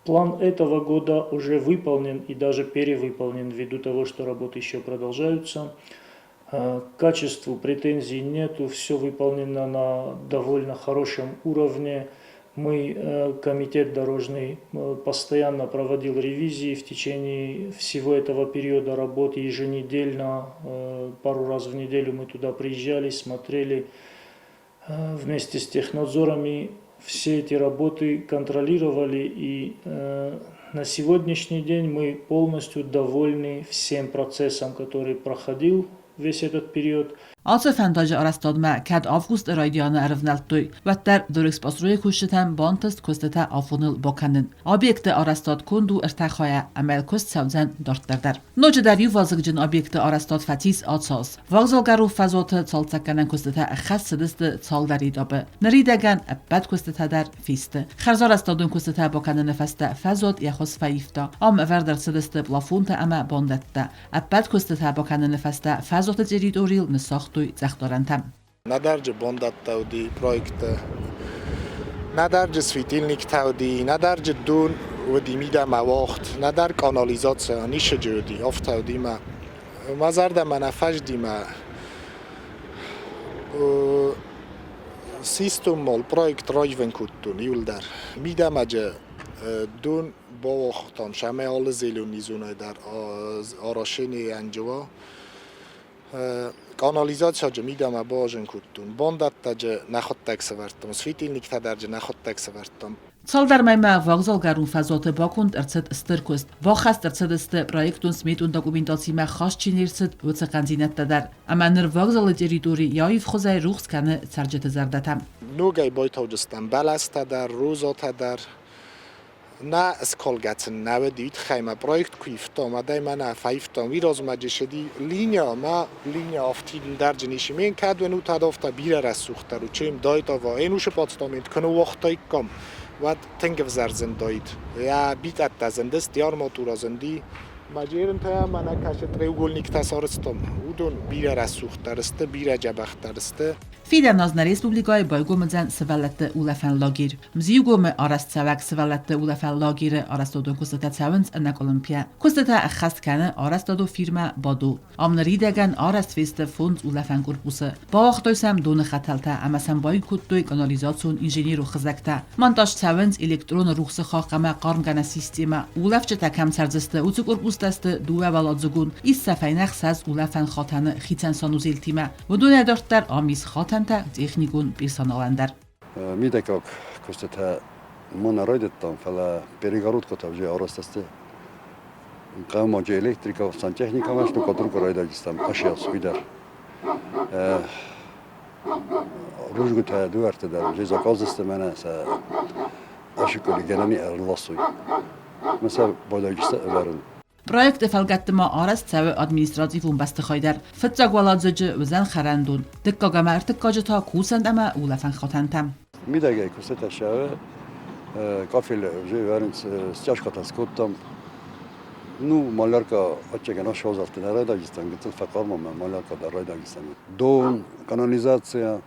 План этого года уже выполнен и даже перевыполнен ввиду того, что работы еще продолжаются. К качеству претензий нету, все выполнено на довольно хорошем уровне. Мы, комитет дорожный, постоянно проводил ревизии в течение всего этого периода работы, еженедельно, пару раз в неделю мы туда приезжали, смотрели вместе с технадзорами, все эти работы контролировали, и на сегодняшний день мы полностью довольны всем процессом, который проходил весь этот период. Ацы фӕндаджы арӕзтадмӕ кӕд августы райдианы ӕрывнӕлдтой, уӕддӕр Дорэкспострой-ы кусджытӕн бантыст куыстытӕ афоныл бакӕнын. Объекты арӕзтад конд у ӕртӕ хайӕ ӕмӕ йыл куыст цӕудзӕн дарддӕр дӕр. Ноджыдӕр иу вазыгджын объекты арӕзтад фӕцис ацы аз. Вокзалгӕрон фӕзуаты цалцӕггӕнӕн куыстытӕ ӕххӕст цыдысты цалдӕр этапы. Ныридӕгӕн ӕппӕт куыстытӕ дӕр фесты. Хӕрзарӕзтадон куыстытӕ бакӕныны фӕстӕ фӕзуат йӕ хуыз фӕивта. Ам ӕвӕрд ӕрцыдысты плафонтӕ ӕмӕ бандӕттӕ. Ӕппӕт куыстытӕ бакӕныны фӕстӕ фӕзуаты территорийыл ныссагътой цъӕхдарӕнтӕ. Нӕдӕр джы бондӕттӕ уыди проекты, нӕдӕр джы светильниктӕ уыди, нӕдӕр джы дон уыди мидӕмӕ уагъд, нӕдӕр канализаци ницы джы уыди, афтӕ уыди мӕ. Мӕ зӕрдӕмӕ нӕ фӕзыди мӕ системмол проект раивын кодтон иуылдӕр. Мидӕмӕ джы дон бауагътам сӕмӕ алы зеленый зонӕй дӕр орошение анджыва. Канализацияджы мидӕмӕ баазын кодтон. Бандӕттӕджы нӕхуыдтӕг сӕвӕрдтон, светильниктӕ дӕр джы нӕхуыдтӕг сӕвӕрдтон. Цалдӕр мӕймӕ вокзалгӕрон фӕзуаты баконд ӕрцыд стыр куыст. Баххӕст ӕрцыдысты проектон-сметон документациимӕ хаст чи не рцыд, уыцы хъӕндзинӕдтӕ дӕр. Ӕмӕ ныр вокзалы территори йӕ аив хуызӕй рухс кӕны цӕрджыты зӕрдӕтӕ. Ногӕй байтаудзыстӕм бӕлӕстӕ дӕр, розатӕ дӕр. Нӕ скалгӕ сын нӕ уыди, уый тыххӕй мӕ проект куы ивтам, адӕй мӕнӕ фӕивтам, уый размӕ джеседи линия ма линия афтид дӕрджын ис. Мен кӕд уынут афтӕ бирӕ рӕсугъддӕр у, чем до этого. Ӕнусы падстамент куы ныууагътаиккам, уӕд тынг ӕвзӕр зындаид. Йӕ битъӕттӕ зындысты, йӕ арматура зынди. Маджерынтӕ мӕнӕ кӕсы треугольниктӕ сарӕзтам. Уыдон бирӕ рӕсугъддӕр сты, бирӕ дзӕбӕхдӕр сты. Фидӕн аз нӕ республикӕйы байгом уыдзӕн сывӕллӕтты улӕфӕн лагерь. Мзиугомы арӕзтцӕуӕг сывӕллӕтты улӕфӕн лагеры арӕзтадон куыстытӕ цӕуынц ӕнӕкъуылымпыйӕ. Куыстытӕ ӕххӕст кӕны арӕзтадон фирмӕ «Бадо». Ам ныридӕгӕн арӕзт фесты фондз улӕфӕн корпусы. Бауагътой сӕм доны хӕтӕлтӕ ӕмӕ сӕм баиу кодтой канализацион инженерон хызӕгтӕ. Монтаж цӕуынц электроны рухсы хахх ӕмӕ хъармгӕнӕн системӕ. Улӕфджытӕ кӕм цӕрдзысты, уыцы корпустӕ сты дыууӕуӕладзыгон, ис сӕ фӕйнӕ хсӕз улӕфӕн хатӕны хицӕн санузелтимӕ. Уыдонӕй дарддӕр ам ис хатӕнтӕ техникон персоналӕн дӕр. Мидӕггаг куыстытӕ ма нӕ райдыдтам, фӕлӕ перегородкӕтӕ уже арӕзт сты. Хъӕумӕджы электрика, сантехникӕмӕ штукатурка райдайдзыстӕм асиас уый дӕр. Рудзгуытӕ, дуӕрттӕ дӕр уже заказдзысты мӕнӕ сӕ асыкколи гӕнӕни ӕрласой. Мӕ сӕ байдайдзысты ӕвӕрын. Проекты фӕлгӕтты ма арӕзт цӕуы административон бӕстыхай дӕр. Фыццаг уӕладзыджы уыдзӕн хӕрӕндон, дыккаг ӕмӕ ӕртыккаджы та кусӕн ӕмӕ улӕфӕн хатӕнтӕ. Мидӕгӕй куыстытӕ цӕуы, кафель уже ӕвӕрынц, стяжкӕтӕ скодтам. Ну, малярка ӕцӕгӕн ӕхсӕвдзӕфты нӕ райдайдзыстӕм, гыццыл фӕхъармӕ малярка дӕр райдайдзыстӕм. Дон, канализация,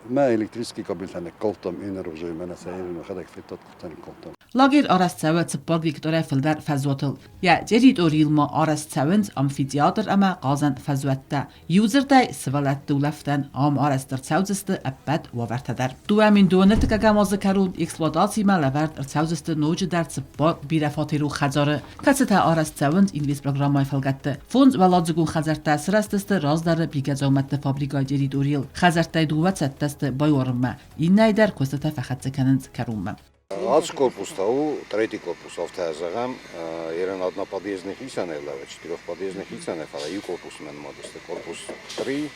Мӕ электрический кабельтӕ ныккалдтам иннӕ уже мӕнӕ сӕ мӕхӕдӕг федтат, куыдтӕ ныккалдтам. Лагерь арӕзт цӕуы цыппар гектарӕй фылдӕр фӕзуатыл. Йӕ территорийыл ма арӕзт цӕуынц амфитеатр ӕмӕ хъазӕн фӕзуӕттӕ. Иудзырдӕй, сывӕллӕтты улӕфтӕн ам арӕзт ӕрцӕудзысты ӕппӕт уавӕртӕ дӕр. 2025 азы кӕрон эксплуатацимӕ лӕвӕрд ӕрцӕудзысты ноджыдӕр цыппар бирӕфатерон хӕдзары, кӕцытӕ арӕзт цӕуынц инвестпрограммӕйы фӕлгӕтты. Фондзуӕладзыгон хӕдзӕрттӕ сырӕзтысты раздӕры бигӕдзаумӕтты фабрикӕйы территорийыл. Хӕдзӕрттӕй дыууӕ цӕттӕ сты байуарынмӕ, иннӕйы дӕр куыстытӕ фӕхӕццӕ кӕнынц кӕронмӕ. Ацы корпус та у третий корпус, афтӕ зӕгъӕм, ерын одноподъездный хицӕнӕй лӕууы, четырехподъездный хицӕнӕй, фӕлӕ иу корпусмӕ нымад сты, корпус 3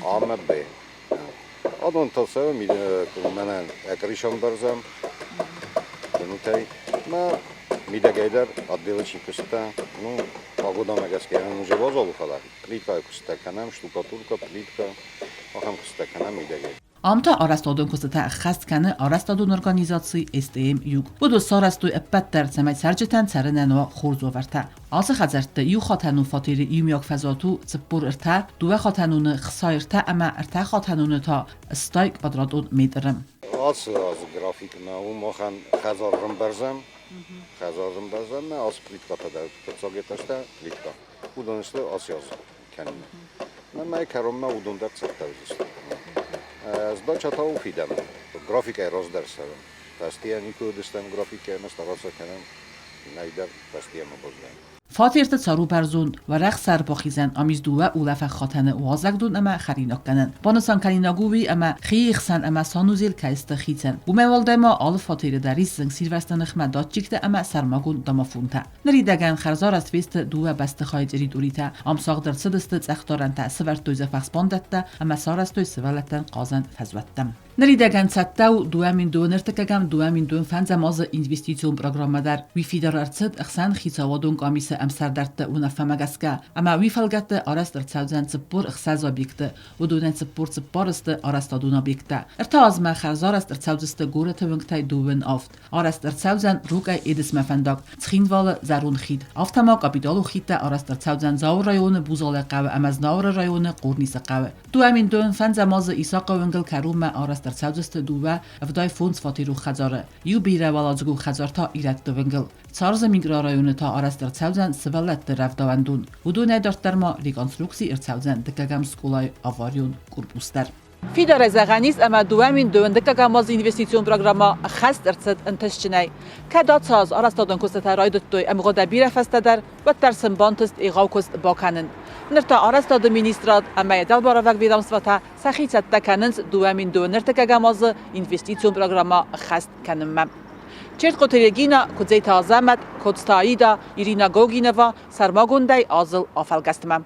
А ӕмӕ Б. Адон та цӕуы мӕнӕн ӕкърисӕмбӕрзӕн минутӕй. Мӕ мидӕгӕй дӕр отделочный куыстытӕ, ну, погодамӕ гӕсгӕ уже уазал у, фӕлӕ плиткӕйы куыстытӕ кӕнӕм, штукатурка, плитка, ахӕм куыстытӕ кӕнӕм мидӕгӕй. Ам та арӕзтадон куыстытӕ ӕххӕст кӕны арӕзтадон организаци СТМ Юг. Уыдон сарӕзтой ӕппӕт дӕр, цӕмӕй цӕрджытӕн цӕрынӕн уа хорз уавӕртӕ. Ацы хӕдзӕртты иу хатӕнон фатеры иумиаг фӕзуат у 43, дыууӕ хатӕноны хсай ӕртӕ ӕмӕ ӕртӕ хатӕноны та стай квадратон метры. Ацы азы графикмӕ у махӕн хӕдзар рымбӕрзӕн. Хӕдзар рымбӕрзӕнмӕ ацы плиткӕтӕ дӕр фыццаг этажтӕ плитка. Уыдон сты ацы аз кӕныны. Мӕй кӕронмӕ уыдон дӕр цӕттӕ уыдзысты. Сдача та у фидӕны. Графикӕй раздӕр цӕуы. Фӕстейӕ никуы уыдыстӕм графикӕй ӕмӕ стараться кӕнӕм нӕй дӕр фӕстейӕ ма баззайын. Фатерты цар у бӕрзонд, уӕрӕх сӕр бахизӕн, ам ис дыууӕ улӕфӕг хатӕны, уазӕгдон ӕмӕ хӕринаггӕнӕн. Банысан кӕнинаг у уый, ӕмӕ хи хсӕн ӕмӕ санузел кӕй сты хицӕн. Уымӕй уӕлдай ма алы фатеры дӕр ис зынгсирвӕзты ныхмӕ датчиктӕ ӕмӕ сӕрмагонд домофонтӕ. Ныридӕгӕн хӕрзарӕзт фесты дыууӕ бӕстыхайы территоритӕ. Ам сагъд ӕрцыдысты цъӕхдарӕнтӕ, сывӕрдтой дзы фӕхсбандӕттӕ ӕмӕ сарӕзтой сывӕллӕттӕн хъазӕн фӕзуӕттӕ. Ныридӕгӕн цӕттӕ у 2002 2005 азы инвестицион программӕ дӕр. Уый фидар ӕрцыд ӕхсӕн хицауадон къамисы ӕмсӕрдӕртты уынаффӕмӕ гӕсгӕ, ӕмӕ уый фӕлгӕтты арӕзт ӕрцӕудзӕн 46 объекты, уыдонӕн 44 сты арӕзтадон объекттӕ. Ӕртӕ азмӕ хӕрзарӕзт ӕрцӕудзысты горӕты уынгтӕй 27. Арӕзт ӕрцӕудзӕн Рукъӕй Едысмӕ фӕндаг, Цхинвалы зӕронд хид. Афтӕ ма капиталон хидтӕ арӕзт ӕрцӕудзӕн Дзауы районы Бузалайы хъӕуы ӕмӕ Знауыры районы Хъорнисы хъӕуы. 2005 азы Исахъы уынгыл кӕронмӕ арӕзт ӕрцӕудзысты дыууӕ 75 фатерон хӕдзары, иу бирӕуӕладзыгон хӕдзар та ирӕтты уынгыл. Царзы микрорайоны та арӕзт ӕрцӕудзӕн сывӕллӕтты рӕвдауӕндон. Уыдонӕй дарддӕр ма реконструкци ӕрцӕудзӕн дыккӕгӕм скъолайы аварион корпус дӕр. Фидарӕй зӕгъӕн ис, ӕмӕ 2002 азы инвестицион программӕ ӕххӕст ӕрцыд ӕнтыстджынӕй. Кӕд ацы аз арӕзтадон куыстытӕ райдыдтой ӕмгъуыдӕй бирӕ фӕстӕдӕр, уӕддӕр сын бантыст егъау куыст бакӕнын. Ныр та арӕзтады министрад ӕмӕ йӕ дӕлбарӕвӕг ведомствотӕ сӕхи цӕттӕ кӕнынц 2002 азы инвестицион программӕ ӕххӕст кӕнынмӕ. Чертхъоты Регина, Куыдзеты Азӕмӕт, Коцты Аида, Ирина Гогинова сӕрмагондӕй азыл афӕлгӕстмӕ.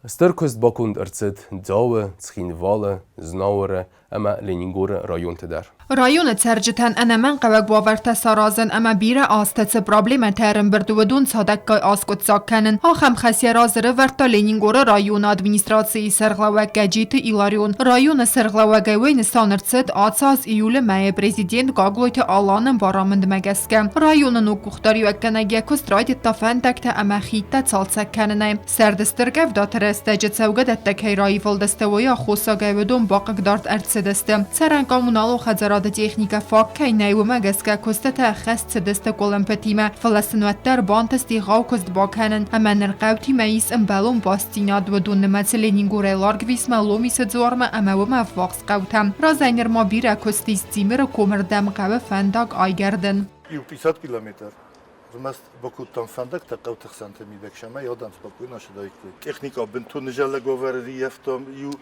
Стыр куыст баконд ӕрцыд Дзауы, Цхинвалы, Знауыры ӕмӕ Ленингоры районты дӕр. Районы цӕрджытӕн ӕнӕмӕнгхъӕуӕг уавӕртӕ саразын ӕмӕ бирӕ азты цы проблемӕтӕ ӕрӕмбырд, уыдон цадӕггай аскъуыддзаг кӕнын. Ахӕм хӕс йӕ разы ӕрӕвӕрдта Ленингоры районы администрацийы сӕргълӕууӕг Гӕджиты Иларион. Районы сӕргълӕууӕгӕй уый нысан ӕрцыд ацы аз июлы мӕйы президент Гаглойты Аланы барамындмӕ гӕсгӕ. Районы ног къухдариуӕггӕнӕг йӕ куыст райдыдта фӕндӕгтӕ ӕмӕ хидтӕ цалцӕг кӕнынӕй. Сӕрды стыр къӕвдаты рӕстӕджы цӕугӕдӕттӕ кӕй раивылдысты, уый аххосагӕй уыдон бахъыгдард ӕрцыдысты. Цӕрӕн коммуналон хӕдзарады техникӕ фаг кӕй нӕй, уымӕ гӕсгӕ куыстытӕ ӕххӕст цыдысты къуылымпытимӕ, фӕлӕ сын уӕддӕр бантыст егъау куыст бакӕнын ӕмӕ ныр хъӕутимӕ ис ӕмбӕлон бастдзинад. Уыдон нымӕцы Ленингорӕй Ларгвисмӕ, Ломисы дзуармӕ ӕмӕ уымӕ ӕввахс хъӕутӕм. Разӕй нырма бирӕ куыст ис Дзимыры комы рдӕм хъӕуы фӕндаг айгӕрдын. Иу 50 километр Ӕрмӕст бакодтам фӕндӕгтӕ хъӕуты хсӕнты мидӕг, цӕмӕй адӕм спокойно ацыдаиккой. Техникӕ бынтон нызӕллӕг уавӕры рыййӕфтам, иу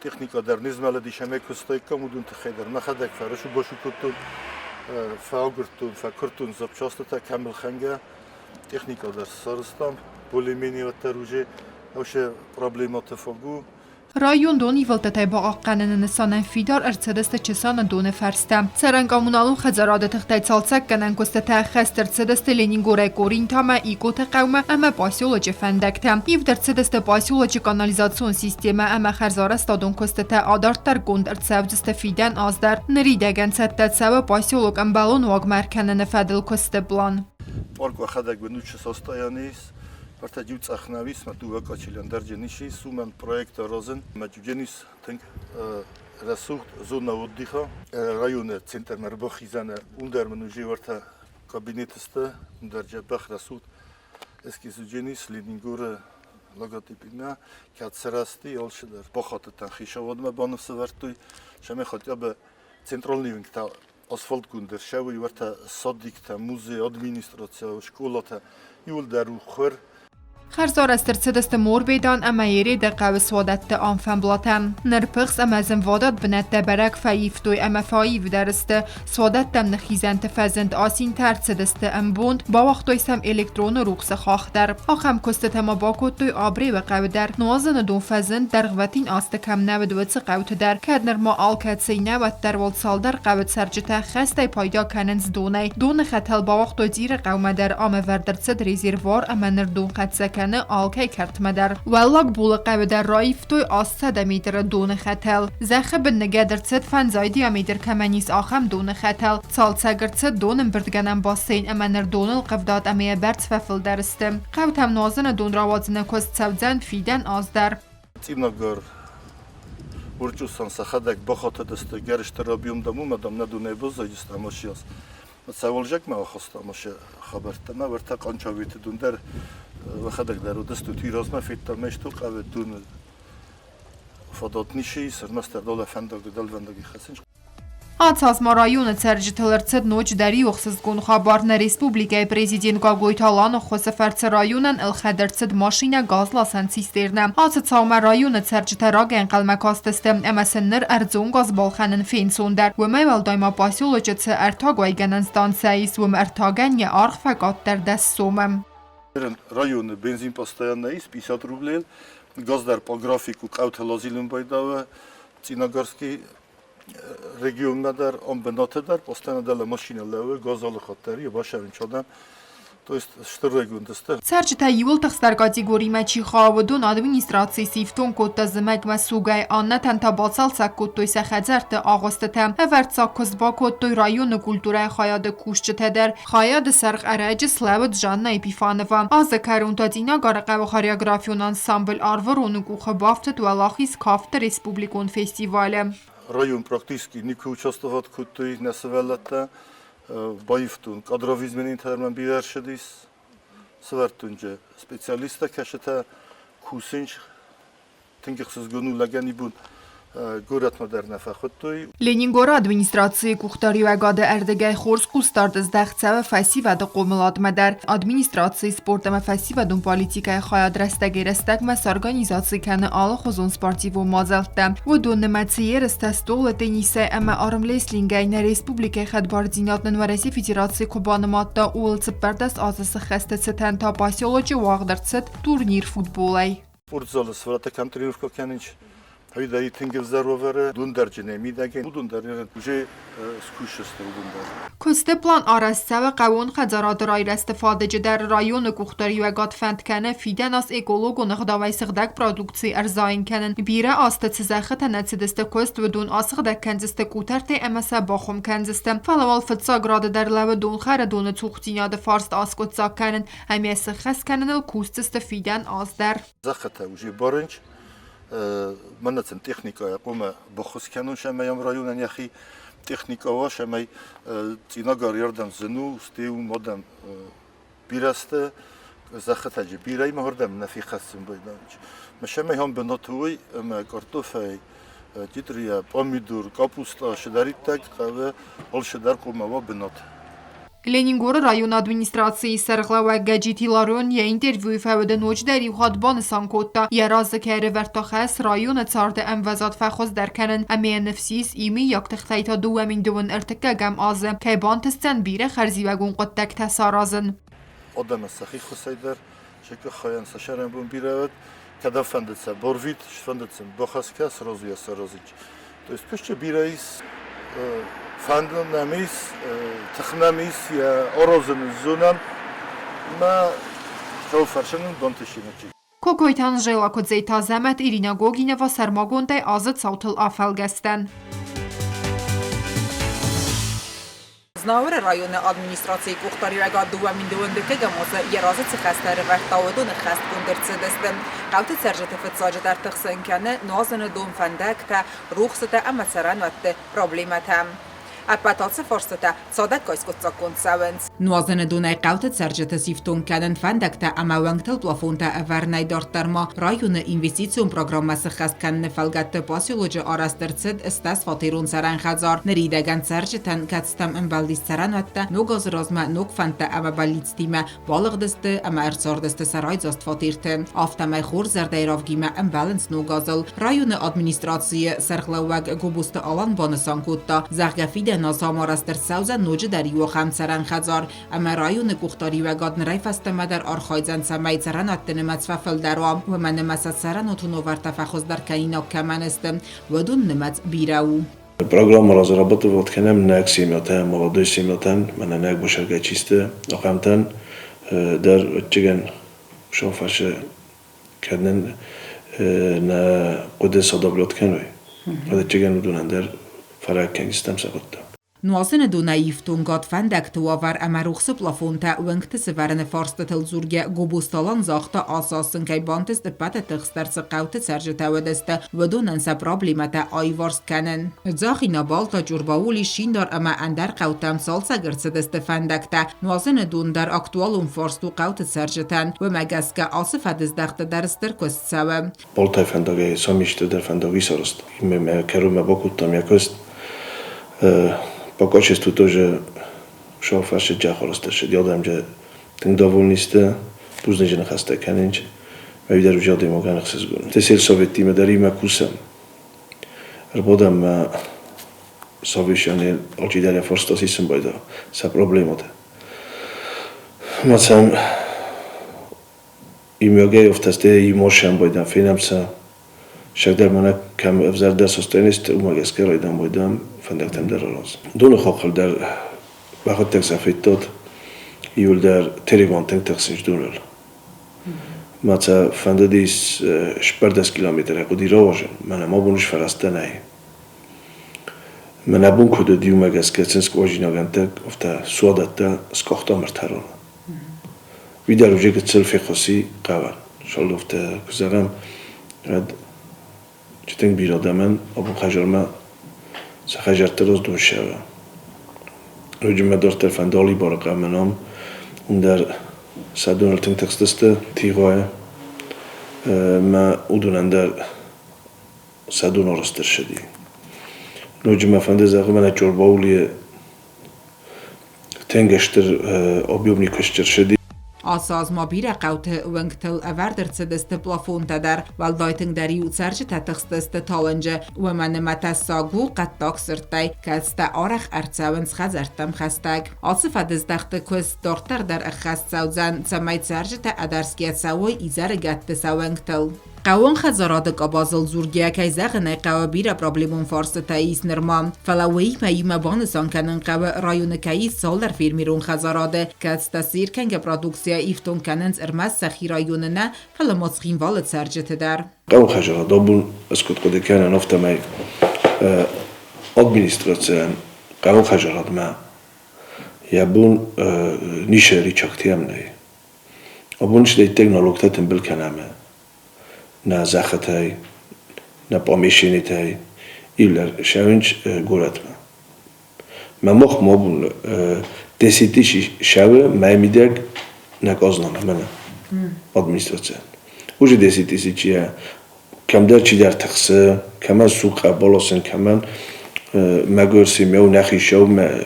техникӕ дӕр не змӕлыдис ӕмӕ куыстаиккам, уыдон тыххӕй дӕр мӕхӕдӕг фӕрысу-басу кодтон, фӕагуырдтон, фӕкуырдтон запчастытӕ кӕм ӕлхӕнгӕ. Техникӕ дӕр сарӕзтам, более-менее уӕддӕр уже вообще проблемӕты фаг у. Район донивылдтытӕй бахъахъхъӕныны нысанӕн фидар ӕрцыдысты Чысаны доны фӕрстӕ. Цӕрӕн-коммуналон хӕдзарады тыхтӕй цалцӕггӕнӕн куыстытӕ ӕххӕст ӕрцыдысты Ленингорӕй Коринтамӕ, Икъоты хъӕумӕ ӕмӕ поселочы фӕндӕгтӕ. Ивд ӕрцыдысты поселочы канализацион системӕ ӕмӕ хӕрзарӕзтадон куыстытӕ адарддӕргонд ӕрцӕудзысты фидӕн аз дӕр. Ныридӕгӕн цӕттӕ цӕуы поселок ӕмбӕлон уагмӕ ӕркӕныны фӕдыл куысты план. Парк уӕхӕдӕг уынут, цы состояние ис. Ӕртӕ-иу цъӕхнӕуис мӕ дыууӕ къачилӕн дӕр дженис ис, уымӕн проект аразын. Мӕ дженис тынг рӕсугъд зона отдыха. Районы центрмӕ ӕрбахизӕны уым дӕр мын уже уӕртӕ кабинеты сты, уым дӕр дзӕбӕх рӕсугъд эскиз дженис Ленингоры логотипимӕ, кӕд сырӕзти, алцыдӕр. Бахатыдтӕн хицауадмӕ баныфс ӕвӕрдтой, цӕмӕй хотя бы центральный уынгтӕ асфальтгонд ӕрцӕуой, уӕртӕ садиктӕ, музей, администраци, скъолатӕ, иууылдӕр у хур. Хӕрзарӕзт ӕрцыдысты Морбедан ӕмӕ Ереды хъӕуы суадӕтты анфӕмблатӕ. Ныр пыхс ӕмӕ зынвадат бынӕттӕ бӕрӕг фӕивтой ӕмӕ фӕаивдӕр сты. Суадӕттӕм ныхизӕнты фӕзынд асинтӕ ӕрцыдысты ӕмбонд, бауагътой сӕм электроны рухсы хахх дӕр. Ахӕм куыстытӕ ма бакодтой Абреуы хъӕуы дӕр. Нуазыны дон фӕзынд, дӕргъвӕтин азты кӕм нӕ уыд, уыцы хъӕуты дӕр. Кӕд нырма алкӕцыйы нӕ, уӕддӕр уал цалдӕр хъӕуы цӕрджытӕ хӕстӕй пайда кӕнынц донӕй. Доны хӕтӕл бауагътой Цъиры хъӕумӕ дӕр, ам ӕвӕрд ӕрцыд резервуар ӕмӕ ныр дон хӕццӕ кӕны алкӕй кӕртмӕ дӕр. Уӕллаг Булы хъӕуы дӕр раивтой 800 метры доны хӕтӕл. Зӕххы бын ныгӕд ӕрцыд фӕндзай диаметр кӕмӕн ис, ахӕм доны хӕтӕл. Цалцӕг ӕрцыд донӕмбырдгӕнӕн бассейн ӕмӕ ныр доныл хъӕвдад ӕмӕ йӕ бӕрц фӕфылдӕр сты. Хъӕутӕм нуазыны дон рауадзыны куыст цӕудзӕн фидӕн аз дӕр. Цъинагар Урчъусан сӕхӕдӕг бахатыдысты гӕрзты объем дам уымӕ дам нӕ дунейы баззадысты ӕмӕ сейчас цӕуылзӕгмӕ ахаста ӕмӕ сӕ хабӕрттӕ мӕ уӕртӕ Къанчаветы дун дӕр уӕхӕдӕг дӕр уыдыстут уый размӕ федтам ме стыр хъӕуы дуны фадат ницы ис ӕрмӕстдӕр долӕ фӕндаг дӕлвӕндаги хӕцын. Ацы аз ма районы цӕрджытыл ӕрцыд ноджыдӕр иу ӕхсызгон хабар. Нӕ республикӕйы президент Гаглойты Аланы ӕххуысы фӕрцы районӕн ӕлхӕд ӕрцыд машинӕ газласӕн цистернӕ. Ацы цаумӕ районы цӕрджытӕ рагӕй ӕнхъӕлмӕ кастысты ӕмӕ сын ныр ӕрдзон газ балхӕнын фенцондӕр. Уымӕй уӕлдай ма поселочы цы ӕртагуӕйгӕнӕн станцӕ ис, уым ӕртагӕн йӕ аргъ фӕкъаддӕр 10 сомы. Районы бензин постоянно есть 50 рублей. Газ дӕр по графику хъӕутӕ лазилын байдауы. Цъинагарский регионмӕ дӕр, ам бынаты дӕр постоянно дӕлӕ машинӕ лӕууы, газ алыхатт дӕр йӕ басӕрынчадӕн. То есть стыр райгонд сты. Цӕрджытӕ иууыл тыхстдӕр категоримӕ чи хауы, уыдон администраци сифтонг кодта зымӕгмӕ сугӕй, аннӕтӕн та бацалцӕг кодтой сӕ хӕдзӕртты агъуыстытӕ. Ӕвӕрццаг куыст бакодтой районы культурӕйы хайады кусджытӕ дӕр. Хайады сӕргъ ӕрӕджы слӕууыд Жанна Епифанова. Азы кӕрон та Цъинагары хъӕуы хореографион ансамбль Арвыроны къухы бафтыд уӕлахиз кафты республикон фестивалы. Район практически никуы участвовать кодтой нӕ сывӕллӕттӕ. Баивтон кадровый изменение мӕм бирӕ ӕрцыдис. Сӕвӕрдтон специалисттӕ, кӕцытӕ кусынц тынг ӕхсызгон у лӕгӕн ибон горӕтмӕ дӕр нӕ фӕхуыдтой. Ленингоры администрацийы къухдариуӕгады ӕрдыгӕй хорз хъусдард здӕхт цӕуы фӕсивӕды хъомыладмӕ дӕр. Администрацийы спорт ӕмӕ фӕсивӕдон политикӕйы хайад рӕстӕгӕй-рӕстӕгмӕ сорганизаци кӕны алыхуызон спортивон мадзӕлттӕ. Уыдон нымӕцы ерыстӕ столы теннисӕй ӕмӕ армрестлингӕй нӕ республикӕйы хӕдбардзинад нын Уӕрӕсейы Федераци куы банымадта, ууыл 14 азы сыххӕсты цытӕн та поселочы уагъд ӕрцыд турнир футболӕй. Спортзалы сывӕллӕттӕ кӕм тренировкӕ кӕнынц, уый тынг ӕвзӕр уавӕры, дондарджынӕй мидӕгӕй, уыдон дӕр уже скусдзысты уыдон дӕр. Куысты план арӕзт цӕуы хъӕууон хӕдзарады райрӕзты фадыджы дӕр. Районы къухдариуӕгад фӕнд кӕны фидӕн аз экологон ӕгъдауӕй сыгъдӕг продукци ӕрзайын кӕнын. Бирӕ азты цы зӕххытӕ нӕ цыдысты куыст, уыдон асыгъдӕг кӕндзысты къутӕртӕй ӕмӕ сӕ бахуым кӕндзысты. Фӕлӕ уал фыццаг рады дӕр лӕууы донхӕры доны цухдзинады фарст аскъуыддзаг кӕнын ӕмӕ сыххӕст кӕныныл кусдзысты фидӕн аз дӕр. Зӕххытӕ уже барынч, мӕнӕ сын техникӕйӕ хъуамӕ баххуыс кӕнон, цӕмӕй ам районӕн йӕхи техникӕ уа, цӕмӕй Цъинагар ӕрдӕм зын у, стӕй уым адӕм бирӕ сты, зӕххытӕ бирӕ ӕмӕ уырдӕм нӕ феххӕссын байдайынц. Цӕмӕй ам бынаты уой ӕмӕ картофӕй, джитрийӕ, пъамидор, капуста, цыдӕриддӕр хъӕуы, алцыдӕр хъуамӕ уа бынат. Ленингоры районы администрацийы сӕргълӕууӕг Гӕджиты Ларион йӕ интервьюйы фӕуды ноджыдӕр иу хатт банысан кодта, йӕ разы кӕй ӕрӕвӕрдта хӕс районы царды ӕмвӕзад фӕхуыздӕр кӕнын ӕмӕ йӕ ныфс ис, иумӕйаг тыхтӕй та 2023 азы кӕй бантысдзӕн бирӕ хӕрзиуӕгон хъуыддӕгтӕ саразын. Адӕмы сӕхи хуысӕй дӕр сӕ къухӕн сӕ сӕрӕнбон бирӕ уыд, кӕдӕм фӕндыд сӕ борвит, фӕндыд сын бахӕсгӕ, сразу йӕ саразын. То есть куысты бирӕ ис, фӕнд нӕм ис, тых нӕм ис йӕ аразыны зонӕн ӕмӕ хъӕуы фӕрсынӕн бантысинӕджы. Кокойты Анжела, Куыдзойты Азӕмӕт, Ирина Гогинова сӕрмагондӕй азы цаутыл афӕлгӕстӕн. Знауыры районы администрацийы къухдариуӕгад 2021 азы йӕ разы цы хӕстӕ ӕрӕвӕрдта, уыдон ӕххӕстгонд ӕрцыдысты. Хъӕуты цӕрджыты фыццаджыдӕр тыхсын кӕны нуазыны дон, фӕндӕгтӕ, рухсытӕ ӕмӕ цӕрӕнуӕтты проблемӕтӕ. Ӕппӕт ацы фарстытӕ цадӕггай скъуыддзаггонд цӕуынц. Нуазыны донӕй хъӕуты цӕрджыты сифтонг кӕнын фӕндӕгтӕ ӕмӕ уӕнгтыл плафонтӕ ӕвӕрынӕй дарддӕр ма районы инвестицион программӕ сыххӕст кӕныны фӕлгӕтты поселочы арӕзт ӕрцыд 80-фатерон цӕрӕн хӕдзар. Ныридӕгӕн цӕрджытӕн, кӕцытӕм ӕмбӕлдис цӕрӕнуӕттӕ, ног азы размӕ ног фӕндтӕ ӕмӕ бӕллицтимӕ балыгъдысты ӕмӕ ӕрцардысты сӕ райдзаст фатерты. Афтӕмӕй хорз зӕрдӕйы равгимӕ ӕмбӕлынц ног азыл. Районы администрацийы сӕргълӕууӕг Гобозты Алан банысан кодта, зӕгъгӕ, фидӕн аз ам арӕзт ӕрцӕудзӕн ноджыдӕр иу ахӕм цӕрӕн хӕдзар, ӕмӕ районы къухдариуӕгад нырӕй фӕстӕмӕ дӕр архайдзӕн, цӕмӕй цӕрӕнуӕтты нымӕц фӕфылдӕр уа, уымӕн ӕмӕ сӕ цӕрӕнуаты уавӕртӕ фӕхуыздӕр кӕнинаг кӕмӕн сты, уыдон нымӕц бирӕ у. Программа разрабатывать кӕнӕм нӕг семьятӕ, молодой семьятӕн, мӕнӕ нӕг босӕргӕ чисты ахӕмтӕн дӕр ӕвӕццӕгӕн шофӕсы кӕнын нӕ хъуыды садавлят кӕной. Ӕвӕццӕгӕн уыдонӕн дӕр фӕрӕг кӕндзыстӕм сӕ хъуыддаг. Нуазыны донӕй ифтонгад фӕндӕгты уавӕр ӕмӕ рухсы плафонтӕ уӕнгты сывӕрыны фарстытыл дзургӕ Гобозты Алан загъта, ацы аз сын кӕй бантыст ӕппӕты тыхстдӕр цы хъӕуты цӕрджытӕ уыдысты, уыдонӕн сӕ проблемӕтӕ аиуварс кӕнын. Дзахина, Балта, Чъурбаули, Шиндар ӕмӕ ӕндӕр хъӕутӕм цалцӕг ӕрцыдысты фӕндӕгтӕ. Нуазыны дон дӕр актуалон фарст у хъӕуты цӕрджытӕн. Уымӕ гӕсгӕ ацы фӕдыздӕхты дӕр стыр куыст цӕуы. Балтай фӕндагӕй Самисты дӕр фӕндаг исарӕзт. Мӕ кӕронмӕ бакодтам йӕ куыст. По качеству тоже шофершы джахорыстыршы диадамжа тынг довольнисты, бузныджы ныхӕстӕ кӕнынч, мӕ уидӕр уже адӕймагӕн ӕхсызгон. Те сельсоветтимӕ дӕр имӕ кусӕм. Ӕрбадӕм совещание алчидӕр йӕ фарста сисын байда, сӕ проблемӕтӕ. Мацӕн имёгӕй офтӕсте имошӕн байдан фенӕм сӕ Сӕгдӕр мӕнӕ кӕм ӕвзӕрдӕр состоянисты, уымӕ гӕсгӕ райдам байдам фӕндӕгтӕм дӕр аразын. Доны хохыл дӕр бахуыдтӕг сӕ федтат, иуылдӕр Терегон тынг тыхсынц доныл. Ма сӕ фӕндыдис 14 километрӕй хъуыди рауазын, мӕнӕ ма бон сфӕрӕзтӕ нӕй. Мӕнӕ бон куыд уыд, иумӕ гӕсгӕ сын скъуазинагӕнтӕ афтӕ суадӕттӕ скъахтам ӕртӕрон. Уый дӕр уже гыццыл фехъуси хъӕуӕн. Шаловтӕ куы зӕгъӕм, уӕд тынг бирӕ адӕмӕн абон хӕдзармӕ сӕ хӕдзӕртты раз дон ссӕуы. Ноджы мӕ дарддӕр фӕнды Алибары хъӕумӕ ном, уым дӕр сӕ доныл тынг тыхстысты тигъӕй. Мӕ уыдонӕн дӕр сӕ дон арӕзт ӕрцыди. Ноджы мӕ фӕнды зӕгъын, мӕнӕ Чъорбаулийы тынг стыр объемный куыст ӕрцыди. Ацы аз ма бирӕ хъӕуты уӕнгтыл ӕвӕрд ӕрцыдысты плафонтӕ дӕр. Уӕлдай тынгдӕр-иу цӕрджытӕ тыхстысты талынджы, уымӕн ӕмӕ тӕссаг у хъӕддаг сырдтӕй, кӕцытӕ арӕх ӕрцӕуынц хӕдзӕрттӕм хӕстӕг. Ацы фӕдыздӕхты куыст дарддӕр дӕр ӕххӕст цӕудзӕн, цӕмӕй цӕрджытӕ ӕдӕрсгӕ цӕуой изӕрыгӕтты сӕ уӕнгтыл. Хъӕууон хӕдзарады къабазыл дзургӕ, кӕй зӕгъын ӕй хъӕуы, бирӕ проблемон фарстытӕ ис нырма. Фӕлӕ уыимӕ иумӕ банысан кӕнын хъӕуы, районы кӕй ис цалдӕр фермерон хӕдзарады, кӕцытӕ сыркӕнгӕ продукцийӕ ифтонг кӕнынц ӕрмӕст сӕхи районы нӕ, фӕлӕ ма Цхинвалы цӕрджыты дӕр. Хъӕуы хӕдзарад абон ӕз куыд хъуыды кӕнын, афтӕмӕй администрацийӕн хъӕуы хӕдзарадмӕ йӕ бон ницы рычагтӕм нӕй. Абон стӕй налогтӕ тымбыл кӕнӕм нӕ зӕххытӕй, нӕ помещенитӕй, иулӕр сӕуынц горӕтмӕ. Мӕ мох ма абон десятиш сӕуы мӕ мидӕг нӕ къазнамӕ мӕнӕ администрацийӕн. Уже десятисячия кӕмдӕр чидӕр тыхсы, кӕмӕн сукъа баласын, кӕмӕн мӕгуыр семья нӕхи сӕумӕ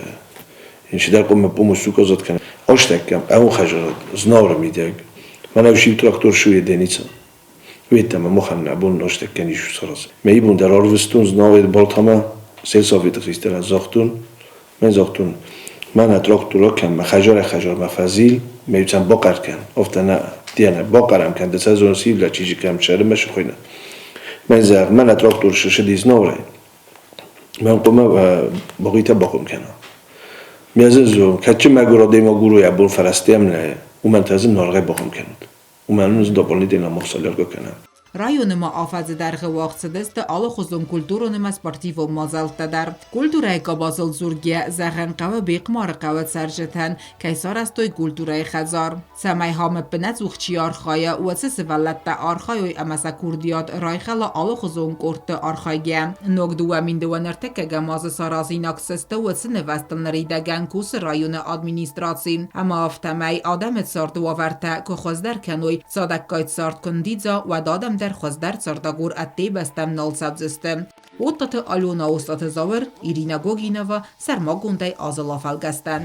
чидӕр къуыммӕ пъумы суказат кӕны. Астӕккӕм ӕуын хӕзарад Знауыры мидӕг. Мӕнӕ сиу трактор шуе деница. Уеддӕмӕ махӕн нӕ бон астӕккӕн ис сараз. Мӕ ибон дӕр арвыстон Знауыр Балтамӕ, сельсоветы хистӕрӕн загътон, мӕн загътон, мӕнӕ трактор акӕн, мӕ хӕзарӕй-хӕзармӕ фӕзил, мӕ иуцӕн бахъӕр кӕн, афтӕ нӕ, Дианӕ, бахъӕрӕм кӕн, ды сӕ зоныс ивлӕ чизы кӕм сӕрымӕ сыхуыйны. Мӕн зӕгъ, мӕнӕ трактор сысыди Знауырӕй. Мӕн хъуамӕ богъитӕ бахъом кӕна. Ме зын кӕдчы мӕгуыр адӕймаг у йӕ бон фӕрӕстӕм нӕ, уымӕн та зын наргъӕй бахъом кӕнут. Уымӕн ын дополнительно мохсалярка кӕнӕм. Районы ма афӕдзы дӕргъы уагъд цыдысты алыхуызон культурон ӕмӕ спортивон мадзӕлттӕ дӕр. Культурӕйы къабазыл дзургӕ, зӕгъӕн, хъӕуы Бехъмары хъӕуы цӕрджытӕн кӕй сарӕзтой культурӕйы хӕдзар. Цӕмӕй хам ӕппынӕдзух чи архайа, уыцы сывӕллӕттӕ архайой ӕмӕ сӕ курдиат райхӕла алыхуызон къордты архайгӕ. Ног 2002 ӕртыккӕгӕм азы саразинаг сысты уыцы нывӕзтыл ныридӕгӕн кусы районы администраци. Ӕмӕ афтӕмӕй адӕмы царды уавӕртӕ куы хуыздӕр кӕной, цадӕггай цард куы ндидза, уӕд адӕм дӕр хуыздӕр цардагур ӕдде бӕстӕм нал цӕудзысты. Оттаты Алена Остъаты Зауыр, Ирина Гогинова, сӕрмагондӕй азыл афӕлгӕстӕн.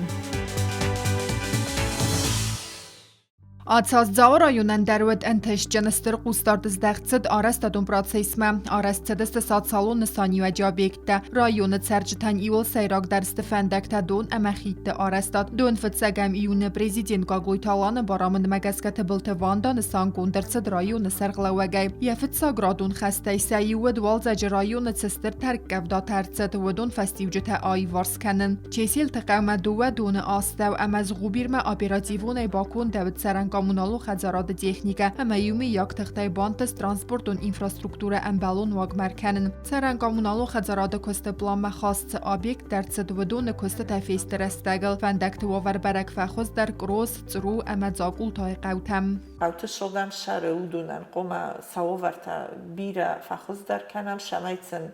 Ацы аз Дзауы районӕн дӕр уӕд ӕнтыстджын стыр хъусдард здӕхт цыд арӕзтадон процессмӕ. Арӕзт цыдысты социалон нысаниуӕджы объекттӕ. Районы цӕрджытӕн иуыл сӕйрагдӕр сты фӕндӕгтӕ дон ӕмӕ хидты арӕзтад. Дон фыццӕгӕм июны президент Гаглойты Аланы барамындмӕ гӕсгӕ Тыбылты Ванда нысангонд ӕрцыд районы сӕргълӕууӕгӕй. Йӕ фыццаградон хӕстӕй сӕ иу уыд уалдзӕджы районы цы стыр тӕрккъӕвдатӕ ӕрцыд, уыдон фӕстиуджытӕ аиуварс кӕнын. Чеселты хъӕумӕ дыууӕ доны астӕу ӕмӕ Згъубирмӕ оперативонӕй бакондӕуыд цӕрӕн-коммуналон хӕдзарады техникӕ ӕмӕ иумӕйаг тыхтӕй бантыст транспортон инфраструктурӕ ӕмбӕлон уагмӕ ӕркӕнын. Цӕрӕн-коммуналон хӕдзарады куысты пъланмӕ хаст цы объекттӕ ӕрцыд, уыдоны куыстытӕ фесты рӕстӕгыл. Фӕндӕгты уавӕр бӕрӕг фӕхуыздӕр Къроз, Църу ӕмӕ Дзакъултайы хъӕутӕм. Хъӕуты сылдӕм ссары уыдонӕн хъуамӕ сӕ уавӕртӕ бирӕ фӕхуыздӕр кӕнӕм, цӕмӕй сын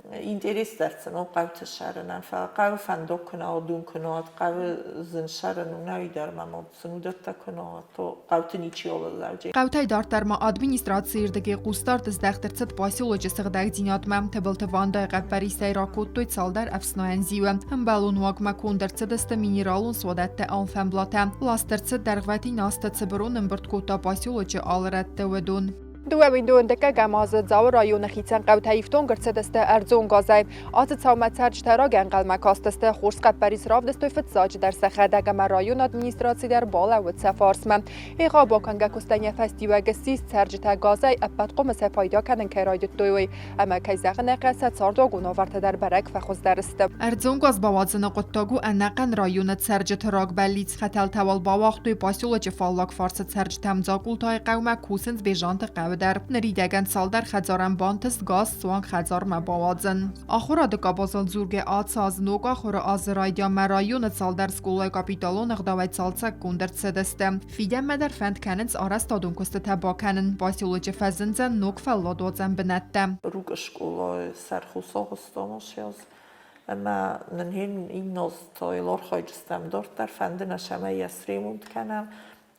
Интерес дӕр сын у хъӕуты ссарынӕн, фӕлӕ хъӕуы фӕндаг куы нӕ уа, дон куы нӕ уа, хъӕуы зын ссарын у, нӕ уый дӕр мӕм сын уыдӕттӕ куы нӕ уа, то хъӕуты ничиуал лӕуджы. Хъӕутӕй дарддӕр ма администрацийы рдыгӕй хъусдард здӕхт ӕрцыд поселочы сыгъдӕгдзинадмӕ. Тыбылты Вандайы хъӕппӕрисӕй ракодтой цалдӕр ӕфснайӕн зиуы. Ӕмбӕлон уагмӕ конд ӕрцыдысты минералон суадӕтты алфӕмблатӕ. Ласт ӕрцыд дӕргъвӕтин азты цы бырон ӕмбырд кодта поселочы алы рӕтты, уыдон. Дыууӕ уиндойон дыккӕгӕм азы Дзауы районы хицӕн хъӕутӕ ифтонг ӕрцыдысты ӕрдзон газӕй. Ацы цаумӕ цӕрджытӕ рагӕнхъӕлмӕ кастысты, хорз хъӕппӕрис равдыстой фыццаджыдӕр сӕхӕдӕг ӕмӕ районы администраци дӕр балӕууыд сӕ фарсмӕ. Егъау бакӕнгӕ куыстӕн йӕ фӕстиуӕг ссис, цӕрджытӕ газӕй ӕппӕт хъомысӕй пайда кӕнын кӕй райдыдтой, уый. Ӕмӕ, кӕй зӕгъын ӕй хъӕуы, сӕ цардуагон уавӕртӕ дӕр бӕрӕг фӕхуыздӕр сты. Ӕрдзон газ бауадзыны хъуыддаг у ӕнӕхъӕн районы цӕрджыты рагбӕллиц. Хӕтӕлтӕ уал бауагътой поселочы фаллаг фарсы цӕрджытӕм Дзакъултайы хъӕумӕ, кусынц Бежанты хъӕуы дӕр. Ныридӕгӕн цалдӕр хӕдзарӕн бантыст газ суанг хӕдзармӕ бауадзын. Ахуырады къабазыл дзургӕ ацы аз ног ахуыры азы райдианмӕ районы цалдӕр скъолайы капиталон ӕгъдауӕй цалцӕггонд ӕрцыдысты. Фидӕнмӕ дӕр фӕнд кӕнынц арӕзтадон куыстытӕ бакӕнын. Поселочы фӕзындзӕн ног фӕлладуадзӕн бынӕттӕ. Рукъы скъолайы сӕрхъусагъуыстон сӕз ӕмӕ нын иннозтойыл архайджыстӕм дарддӕр, фӕнды нӕ цӕмӕй йӕ сремонт кӕнӕм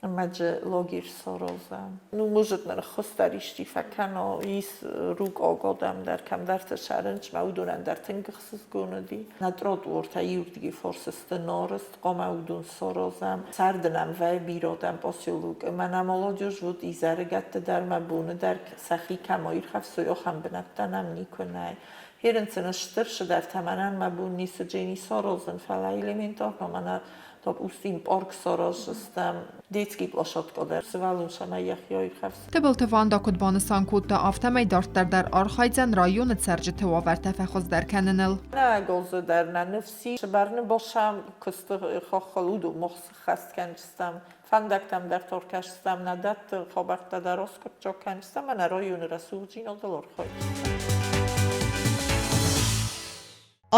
ӕмӕ дзы лагерь саразӕм. Ну, может, ныр хуыздӕр исти фӕкӕна, ис рукъаг адӕм дӕр, кӕмдӕрты сӕрынчмӕ, уыдонӕн дӕр тынг ӕхсызгон уыди. Нӕ тротуартӕ иурдыги фарсы сты нарыст, хъуамӕ уыдон саразӕм. Сӕрды нӕм вӕййы бирӕ адӕм поселокы. Мӕнӕ молодежь вот изӕрыгӕтты дӕр мӕ боны дӕр сӕхи кӕм аирхӕфсой, ахӕм бынӕттӕ нӕм никуы нӕй. Херынцыны стыр цыдӕртӕ мӕнӕн мӕ бон ницы джени саразын, фӕлӕ элементарно мӕнӕ допустим, парк сараздзыстӕм, детский площадка дӕр, сывӕллон цӕмӕй йӕхи аирхӕфса. Тыбылты Ванда куыд банысан кодта, афтӕмӕй дарддӕр дӕр архайдзӕн районы цӕрджыты уавӕртӕ фӕхуыздӕр кӕныныл. Нӕ голзы дӕр нӕ ныфс ис, бӕрны босӕм куысты хохыл уыдон мах сыххӕст кӕндзыстӕм, фӕндӕгтӕм дӕр торкӕсдзыстӕм, нӕ дӕтты хабӕрттӕ дӕр аскъуыддзаг кӕндзыстӕм ӕмӕ нӕ районы рӕсугъддзинадыл архайдзыстӕм.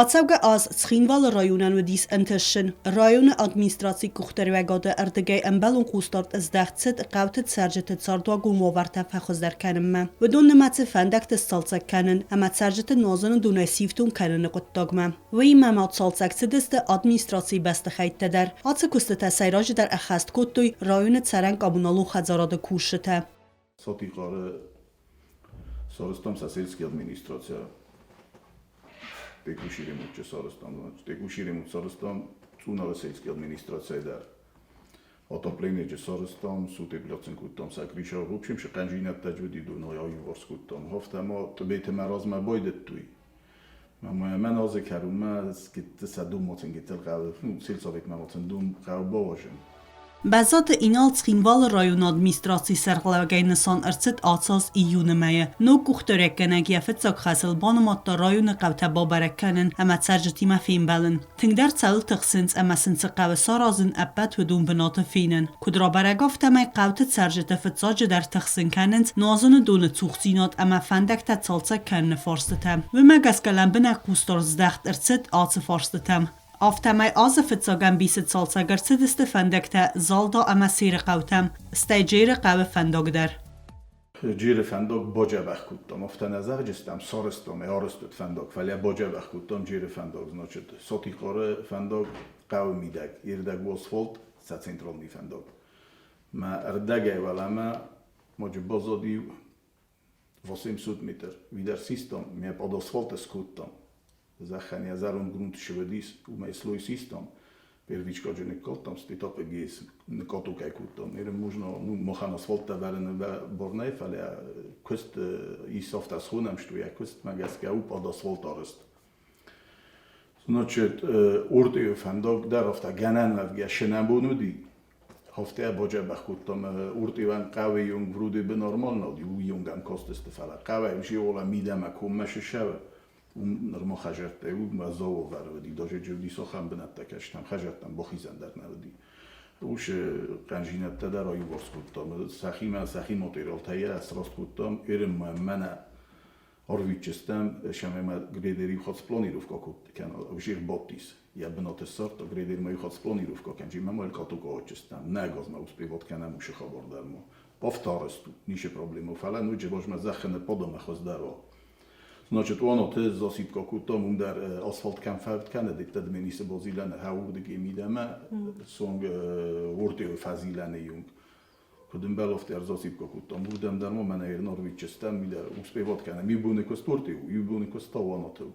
Ацӕугӕ аз Цхинвалы районӕн уыдис ӕнтыстджын. Районы администрацийы къухдариуӕгады ӕрдыгӕй ӕмбӕлон хъусдард здӕхт цыд хъӕуты цӕрджыты цардуагон уавӕртӕ фӕхуыздӕр кӕнынмӕ. Уыдон нымӕцы фӕндӕгты сцалцӕг кӕнын ӕмӕ цӕрджыты нуазыны донӕй сифтонг кӕныны хъуыддагмӕ. Уыимӕ ма цалцӕг цыдысты администрацийы бӕстыхӕйттӕ дӕр. Ацы куыстытӕ сӕйраджыдӕр ӕххӕст кодтой районы цӕрӕн-коммуналон хӕдзарады кусджытӕ. Сатихъары сарӕзтам сӕ сельский администрацийӕ. Текущий ремонтчы сарӕзтам, текущий ремонт сарӕзтам Цъунары сельский администрацийӕ дӕр. Отоплениеджы сарӕзтам, сутеплацин кодтам сӕ крыша. В общем, хъӕнжинӕдтӕ уыди донӕй аиуварс кодтам. Афтӕ ма Тъбеты мӕ размӕ байдыдтой. Мӕн азы кӕронмӕ сӕ дон гыццыл хъӕуы, сельсоветмӕ дон хъӕуы бауазын. Бӕззаты Инал Цхинвалы районы администрацийы сӕргълӕууӕгӕй нысан ӕрцыд ацы аз июны мӕйы. Ног къухдариуӕггӕнӕг йӕ фыццаг хӕсыл банымадта районы хъӕутӕ бабӕрӕг кӕнын ӕмӕ цӕрджытимӕ фембӕлын. Тынгдӕр цӕуыл тыхсынц ӕмӕ сын цы хъӕуы саразын, ӕппӕт уыдон бынаты фенын. Куыд рабӕрӕг, афтӕмӕй хъӕуты цӕрджыты фыццаджыдӕр тыхсын кӕнынц нуазыны доны цухдзинад ӕмӕ фӕндӕгтӕ цалцӕг кӕныны фарстытӕ. Уымӕ гӕсгӕ лӕмбынӕг хъусдард здӕхт ӕрцыд ацы фарстытӕм. Афтӕмӕй азы фыццаг ӕмбисы цалцӕг ӕрцыдысты фӕндӕгтӕ Залда ӕмӕ Серы хъӕутӕм, стӕй Джеры хъӕуы фӕндаг дӕр. Джеры фӕндаг баджӕбӕх кодтам, афтӕ нӕ зӕгъджыстӕм, сарӕзтам ӕй арӕзт уыд фӕндаг, фӕлӕ баджӕбӕх кодтам Джеры фӕндаг, значит, Сатихъары фӕндаг хъӕуы мидӕг, ӕрдӕг у асфальт, сӕ централный фӕндаг. Мӕ ӕрдӕгӕй уӕлӕмӕ ма баззад иу 800 метр wieder систам, ме под асфальт скодтам. Зӕххӕн йӕ зӕронд грунт сывыдис, уымӕй слой систам. Первичкаджы ныккалдтам, стетапы ныккатукӕй кодтам. Ныр можно, ну, махӕн асфальттӕ вӕрыны бар нӕй, фӕлӕ куыст ис афтӕ схонӕм, что йӕ куыстмӕ гӕсгӕ у под асфальт арӕзт. Значит, уртъийы фӕндаг дӕр афтӕ гӕнӕн уӕвгӕ сынӕбон уыди. Афтӕ баджӕбӕх кодтам уртъивӕн хъӕуы йонг вроде бы нормально уыди, уый йонг ӕм кастысты, фӕлӕ хъӕуӕй уыси ола мидӕмӕ коммӕ сыссӕуы, уым нырма хӕзӕрттӕй уым уӕззау уавӕры уыди, даже уыди цахӕм бынӕттӕ кӕстӕм, хӕзӕрттӕм бахизӕн дӕр нӕ уыди. Уыцы хъӕнжинӕдтӕ дӕр аиуварс кодтам, сӕхимӕ сӕхи материалтӕй сраст кодтам, ӕрыммӕ мӕнӕ Арвитджыстӕм, сӕмӕ грейдер иу хатт спланировка кӕна, ужир бадтис. Йӕ бынаты ссардта, грейдер ма иу хатт спланировка кӕн, ма ма каток аадджыстӕм, нӕ газмӕ успевать кӕнӕм уыцы хабар дӕр ма. Повторысту, ницы проблема, фӕлӕ ноджы размӕ зӕххы ныппадамӕ хуыздӕр уа. Значит, уанаты засыпка кодтам, уым дӕр асфальт кӕм фӕвд кӕны, деттӕ Дменисы базилӕны хӕуырдыгӕй мидӕмӕ, сонг уырдыгӕй фӕзилӕны юнг. Куыд ӕмбӕлы, афтӕ ӕрзасыпка кодтам. Уырдӕм дӕр ма мӕнӕ ӕрнарвитджыстӕм, уый дӕр успевать кӕнӕм. Иу боны куыст уырдыгӕй у, иу боны куыст та уанаты у.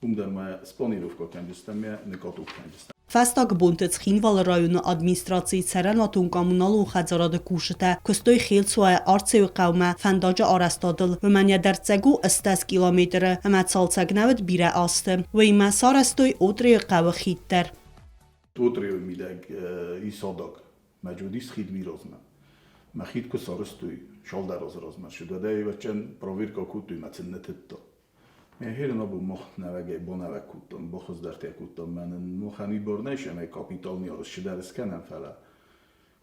Уым дӕр ма спланировка кӕнджыстӕм, мӕ ныкъатух кӕнджыстӕм. Фӕстаг бонты Цхинвалы районы администрацийы цӕрӕнуатон-коммуналон хӕдзарады кусджытӕ куыстой Хелцуайӕ Арцеуы хъӕумӕ фӕндаджы арӕзтадыл. Уымӕн йӕ дӕрддзӕг у 80 километры ӕмӕ цалцӕг нӕ уыд бирӕ азты. Уыимӕ сарӕзтой Отърейы хъӕуы хид дӕр. Отърейы мидӕг ис адаг. Мӕ уыдис хид размӕ. Мӕ хид куы сарӕзтой цалдӕр азы размӕ, уӕдӕй ӕвӕццӕгӕн проверка кодтой, мӕ сын нӕ тыдта. Херен абон мах нӕуӕгӕй бонӕвӕг кодтам, бахуыздӕртӕ кодтам, мӕнӕн махӕн уый бар нӕй, цӕмӕй капиталный арӕзт цыдӕр скӕнӕм, фӕлӕ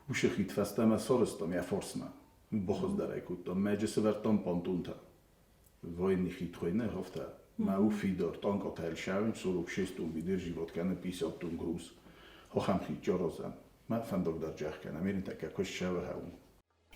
уыцы хид фӕстӕмӕ сарӕзтам йӕ фарсмӕ, бахуыздӕр ӕй кодтам, мӕджы сӕвӕрдтам понтонтӕ. Военный хид хуыйны, афтӕ. Мӕ у фидар, танкъатӕ ӕлсӕвын, 46 тонн выдерживать кӕны 50 тонн груз. Ахӕм хид аразӕм. Мӕ фӕндаг дӕр джах кӕнӕм, ерынтӕккӕ куыст сӕвӕрӕм.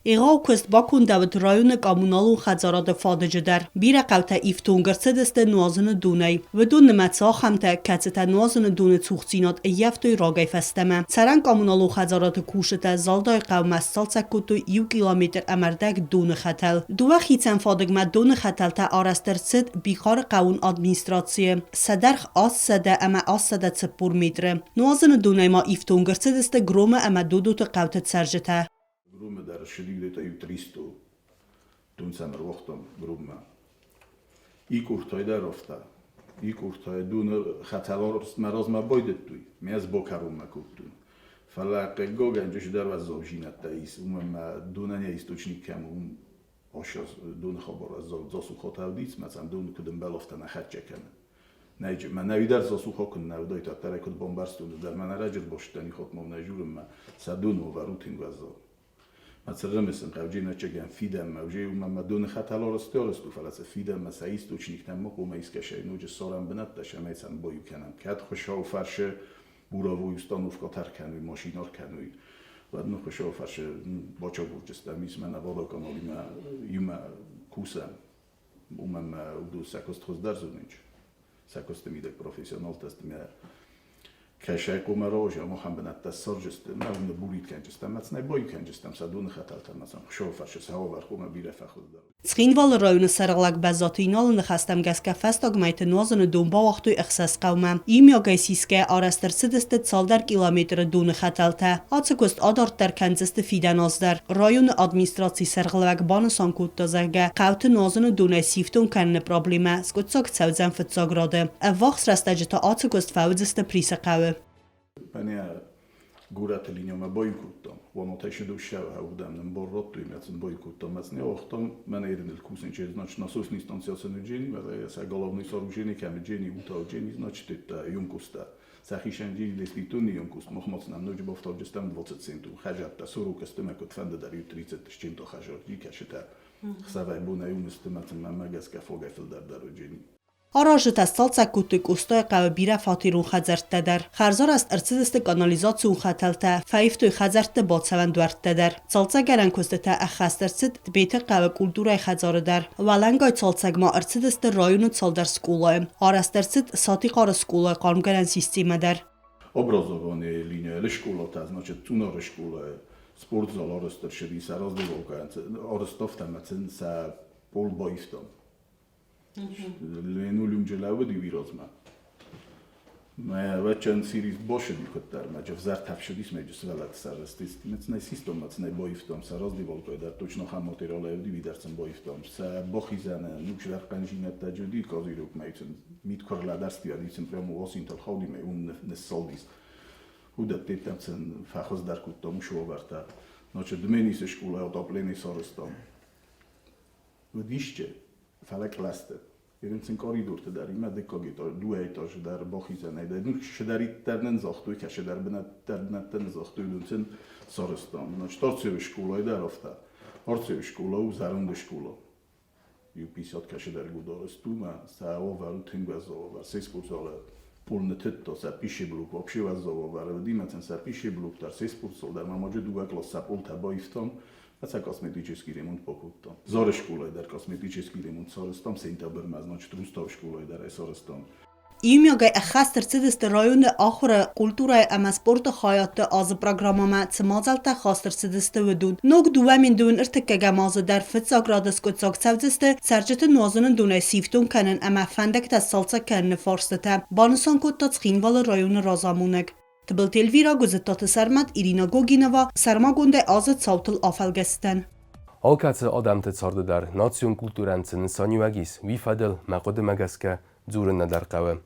Егъау куыст бакондӕуыд районы коммуналон хӕдзарады фадыджы дӕр. Бирӕ хъӕутӕ ифтонг ӕрцыдысты нуазыны донӕй. Уыдон нымӕцы ахӕмтӕ, кӕцытӕ нуазыны доны цухдзинад ӕййӕфтой рагӕй фӕстӕмӕ. Цӕрӕн коммуналон хӕдзарады кусджытӕ Залдайы хъӕумӕ сцалцӕг кодтой иу километр ӕмӕ ӕрдӕг доны хӕтӕл. Дыууӕ хицӕн фадыгмӕ доны хӕтӕлтӕ арӕзт ӕрцыд Бихъары хъӕуон администрацийы. Сӕ дӕргъ 800 ӕмӕ 840 метры. Нуазыны донӕй ма ифтонг ӕрцыдысты Громы ӕмӕ Додоты хъӕуты цӕрджытӕ. Громы дӕр ссыди где-то иу 300 донцӕм ӕруагътам Громмӕ. Икъуртай дӕр афтӕ. Икъуртай доны хӕтӕларӕзтмӕ размӕ байдыдтой, ме ӕз бакӕронмӕ кодтон. Фӕлӕ хъыггагӕн чысылдӕр уӕззаудзинӕдтӕ ис, уымӕн ӕмӕ донӕн йӕ источник кӕм у, уым ас доны хабар уӕззау засухатӕ уыдис, мӕ сӕм дон куыд ӕмбӕлы, афтӕ нӕ хӕццӕ кӕны. Мӕнӕ уый дӕр засуха куыннӕ уыдаид, уӕддӕр ӕй куыд бамбӕрстон, ӕз дӕр мӕнӕ раджы ӕрбацыдтӕн иу хатт ма нӕ журынмӕ, сӕ доны уавӕр у тынг уӕззау. Мӕ цыргъымысын хъауджы ӕцӕгӕн фидӕнмӕ уже уымӕн мӕ доны хӕтӕл арӕзт у, фӕлӕ сӕ фидӕнмӕ сӕ источниктӕм ма хъуамӕ искӕсай ноджы ссарӕм бынӕттӕ, цӕмӕй сӕм баиу кӕнӕм. Кӕд Хуыцау фӕрсы буровой установкӕтӕ ӕркӕнуй, машинӕ ӕркӕнуй, уӕд нын Хуыцау фӕрсы бачагурджыстӕм, ис мӕнӕ водоканалимӕ иумӕ кусӕм. Уымӕн мӕ уыдон сӕ куыст хуыздӕр зонынц. Сӕ куысты мидӕг профессионалтӕ сты мӕ кӕсӕй хъуамӕ рауазӕм ахӕм бынӕттӕ ссарджысты, мӕ уым ныббурид кӕнджыстӕм, мӕ цынӕй баиу кӕнджыстӕм сӕ доны хӕтӕлтӕ мӕ сӕм Хуыцауы фӕрсы сӕ уавӕр хъуамӕ бирӕ фӕхуыздӕр. Цхинвалы районы сӕргълӕг Бӕззаты Иналы ныхӕстӕм гӕсгӕ фӕстаг мӕйты нуазыны дон бауагътой ӕхсӕз хъӕумӕ. Иумиагӕй сисгӕйӕ арӕзт ӕрцыдысты цалдӕр километры доны хӕтӕлтӕ. Ацы куыст адарддӕр кӕндзысты фидӕн аз дӕр. Районы администрацийы сӕргълӕууӕг банысан кодта, зӕгъгӕ, хъӕуты нуазыны донӕй сифтонг кӕныны проблемӕ скъуыддзаг цӕудзӕн фыццаг рады. Ӕввахс рӕстӕджы та ацы куыст фӕуыдзысты Присы хъӕуы. Мӕнӕ горӕты линиямӕ баиу кодтам. Уанатӕй сыдыссӕвы уырдӕм нын бар радтой, мӕ сын баиу кодтам. Мӕ сын ауагътам, мӕнӕ ерыныл кусын через, значит, насосный станция Джени, сӕ головной сооружение кӕм Джени, утау Джени, значит, это емкость сӕхицӕн действительно емкость, махмӕ сын ноджы бафтауджыстӕм 20 центу хӕжӕрттӕ, 40 сты, мӕ куыд фӕнды дӕр иу 30 с чем-то хӕжӕр, кӕсытӕ хсӕвӕй бонӕй уым сты, мӕ сын мӕнмӕ гӕсгӕ фагӕй фылдӕр дӕр Джени. Аразджытӕ сцалцӕг кодтой Къостайы хъӕуы бирӕфатерон хӕдзӕрттӕ дӕр. Хӕрзарӕзт ӕрцыдысты канализацион хӕтӕлтӕ, фӕивтой хӕдзӕртты бацӕуӕн дуӕрттӕ дӕр. Цалцӕггӕнӕн куыстытӕ ӕххӕст ӕрцыд Тбеты хъӕуы культурӕйы хӕдзары дӕр. Уӕлӕнгай цалцӕг ма ӕрцыдысты районы цалдӕр скъолайы. Арӕзт ӕрцыд Сатихъары скъолайы хъармгӕнӕн системӕ дӕр. Образование линия школатӕ, значит, Цъунары скъолайы спортзал арӕзт ӕрцыди, сӕ раздевалкӕ арӕзт ӕмӕ сын сӕ пол баивтам. Ленулюмджы лӕууыди уый размӕ. Мӕ ӕвӕццӕгӕн сирис босыди куыддӕр, мӕ ӕвзӕр тӕфсыдис, мӕ сывӕллӕтты сӕррӕстис. Мӕ систом, мӕ цынӕй баивтам, сӕ раздевалкӕй дӕр точно ахӕм материалӕй уыди, уый дӕр сын баивтам. Сӕ бахизӕны нукзӕр хъӕнзинӕдтӕ уыди, козырёк мӕ сын мит куы рлӕдӕрсти, уӕд сын прямо осинтыл хауди, мӕ уым ныссалдис. Уыдӕттӕ сын фӕхуыздӕр кодтам уыцы уавӕртӕ. Значит, Дменисы скъолайы отопление сарӕзтам. Уыдисчы, фӕлӕ кълӕсты. Ирын сын коридорты дӕр имӕ дыккаг этаж, дыууӕ этажы дӕр бахизӕнӕй дӕр. Ну, чидӕриддӕр нын загътой, кӕцыдӕр бынӕттӕ бынӕттӕ нын загътой, уыдон сын сарӕзтам. Значит, Арцеуы скъолайы дӕр афтӕ. Арцеуы скъола у зӕронд скъола. Иу 50 кӕцыдӕр гударӕзт у, мӕ сӕ уавӕр у тынг уӕззау уавӕр. Се спортзалы пол нытыдта, сӕ пищеблок вообще уӕззау уавӕры уыди, мӕ сын сӕ пищеблок дӕр, се спортзал дӕр ма ноджы дыууӕ кълас сӕ пъолтӕ баивтам. Ӕцӕг косметический ремонт бакодтам. Зары скъолайы дӕр косметический ремонт сарӕзтам, сентябрмӕ, значит, Руставы скъолайы дӕр ӕй сарӕзтам. Иумиагӕй ӕххӕст ӕрцыдысты районы ахуыры, культурӕйы ӕмӕ спорты хайадты азы программӕмӕ цы мадзӕлттӕ хаст ӕрцыдысты, уыдон. Ног 2025 азы дӕр фыццаг рады скъуыддзаг цӕудзысты цӕрджыты нуазыны донӕй сифтонг кӕнын ӕмӕ фӕндӕгтӕ сцалцӕг кӕныны фарстытӕ, банысан кодта Цхинвалы районы разамонӕг. Тыбылты Эльвира, Гуызыттаты Сӕрмӕт, Ирина Гогинова, сӕрмагондӕй азы цаутыл афӕлгӕсдзӕн. Алкӕцы адӕмты царды дӕр национ культурӕн цы нысаниуӕг ис, уый фӕдыл, мӕ хъуыдымӕ гӕсгӕ, дзурын нӕдӕр хъӕуы.